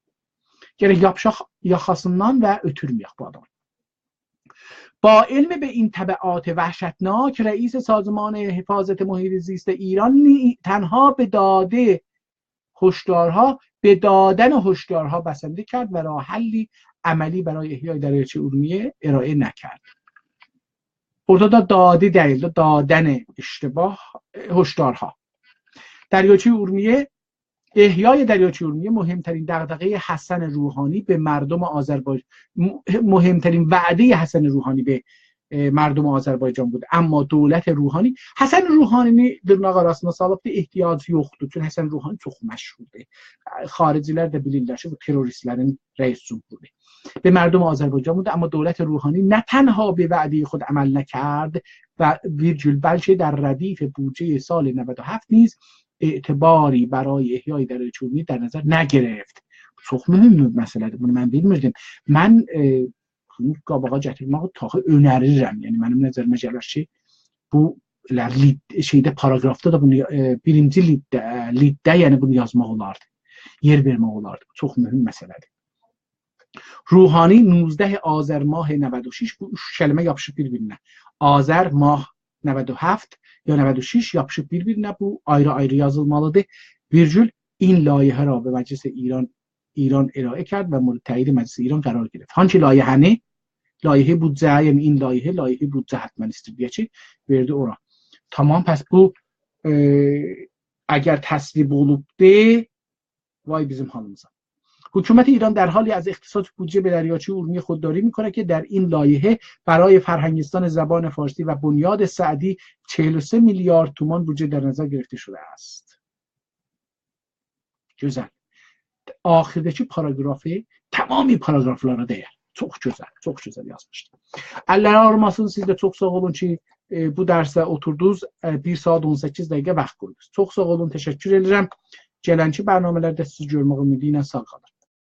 گرک یاپیشاق یاخاسیندان و اؤتورمه‌یک بو آدامی. با علم به این تبعات وحشتناک، رئیس سازمان حفاظت محیط زیست ایران نی-، تنها به داده هشدارها، به دادن هشدارها بسنده کرد و راه حلی عملی برای احیای دریاچهٔ ارومیه ارائه نکرد. اورادا دا داده دئییل ده، دادن اشتباه، هشدارها. دریاچهٔ ارومیه، احیای دریاچهٔ ارومیه مهمترین دغدغهٔ حسن روحانی به مردم آذربایجان، م-، مهمترین وعدهٔ حسن روحانی به، ائ، مردم آذربایجان بود. اما دولت روحانی، حسن روحانی‌نی دیرناق آراسینا سالیبدی، احتیاج یوخدور. چونکی حسن روحانی چوخ مشهوردور. خارجی‌لر ده بیلیرلر کی، بو تروریستلرین رئیس جمهورودور. به مردم آذربایجان بود، اما دولت روحانی نه تنها به وعدهٔ خود عمل نکرد و ویرگول، بلکه در ردیف بودجهٔ سال نود و هفت نیز اعتباری برای احیای دریاچهٔ ارومیه در نظر نگرفت. چوخ مهم مسئله‌دیر، بونو من بیلمیردیم. من، ائ، بونو قاباغا گتیرمه‌یی تاخی اؤنریرم. یعنی، منیم نظریمه گلیر کی، بو، ائله لید-، شئیده، پاراگرافدا دا بونو، ائ، بیرینجی لیدده، لیدده، یعنی بونو یازماق اولاردی. یئر وئرمک اولاردی. بو چوخ مهم مسئله‌دیر. روحانی نوزده آذر ماه نود و شش، بو اوچ کلمه یاپیشیب بیر-بیرینه. آذر ماه نود و هفت یا نود و شش یاپیشیب بیر-بیرینه، بو آیری-آیری یازیلمالیدیر. ویرگول، این لایحه را به مجلس ایران، ایران ارائه کرد و مورد تأیید مجلس ایران قرار گرفت. هانسی لایحه‌نی؟ لایحه بودجه، یعنی این لایحه، لایحه بودجه حتما ایسته‌ییر دئیه کی، وئردی اورا. تامام، پس بو، ائ، اگر تصویب اولوبدی، وای بیزیم حالیمیزا. حکومت ایران در حالی از اختصاص بودجه به دریاچهٔ ارومیه خودداری می‌کند که در این لایحه برای فرهنگستان زبان فارسی و بنیاد سعدی چهل و سه میلیارد تومان بودجه در نظر گرفته شده است. گؤزل. آخیرداکی پاراگرافی، تمامی پاراگرافلارا دَیر. چوخ گؤزل، چوخ گؤزل یازمیشدی. اللر آغریماسین، سیز ده چوخ ساغ اولون کی، ائ، بو درسه اوتوردونوز، ائ، بیر ساعت اون سککیز دقیقه واخت قویدونوز. چوخ ساغ اولون، تشکر ائدیرم. گلنکی برنامه‌لرده سیزی گؤرمک امیدی ایله ساغ قالین.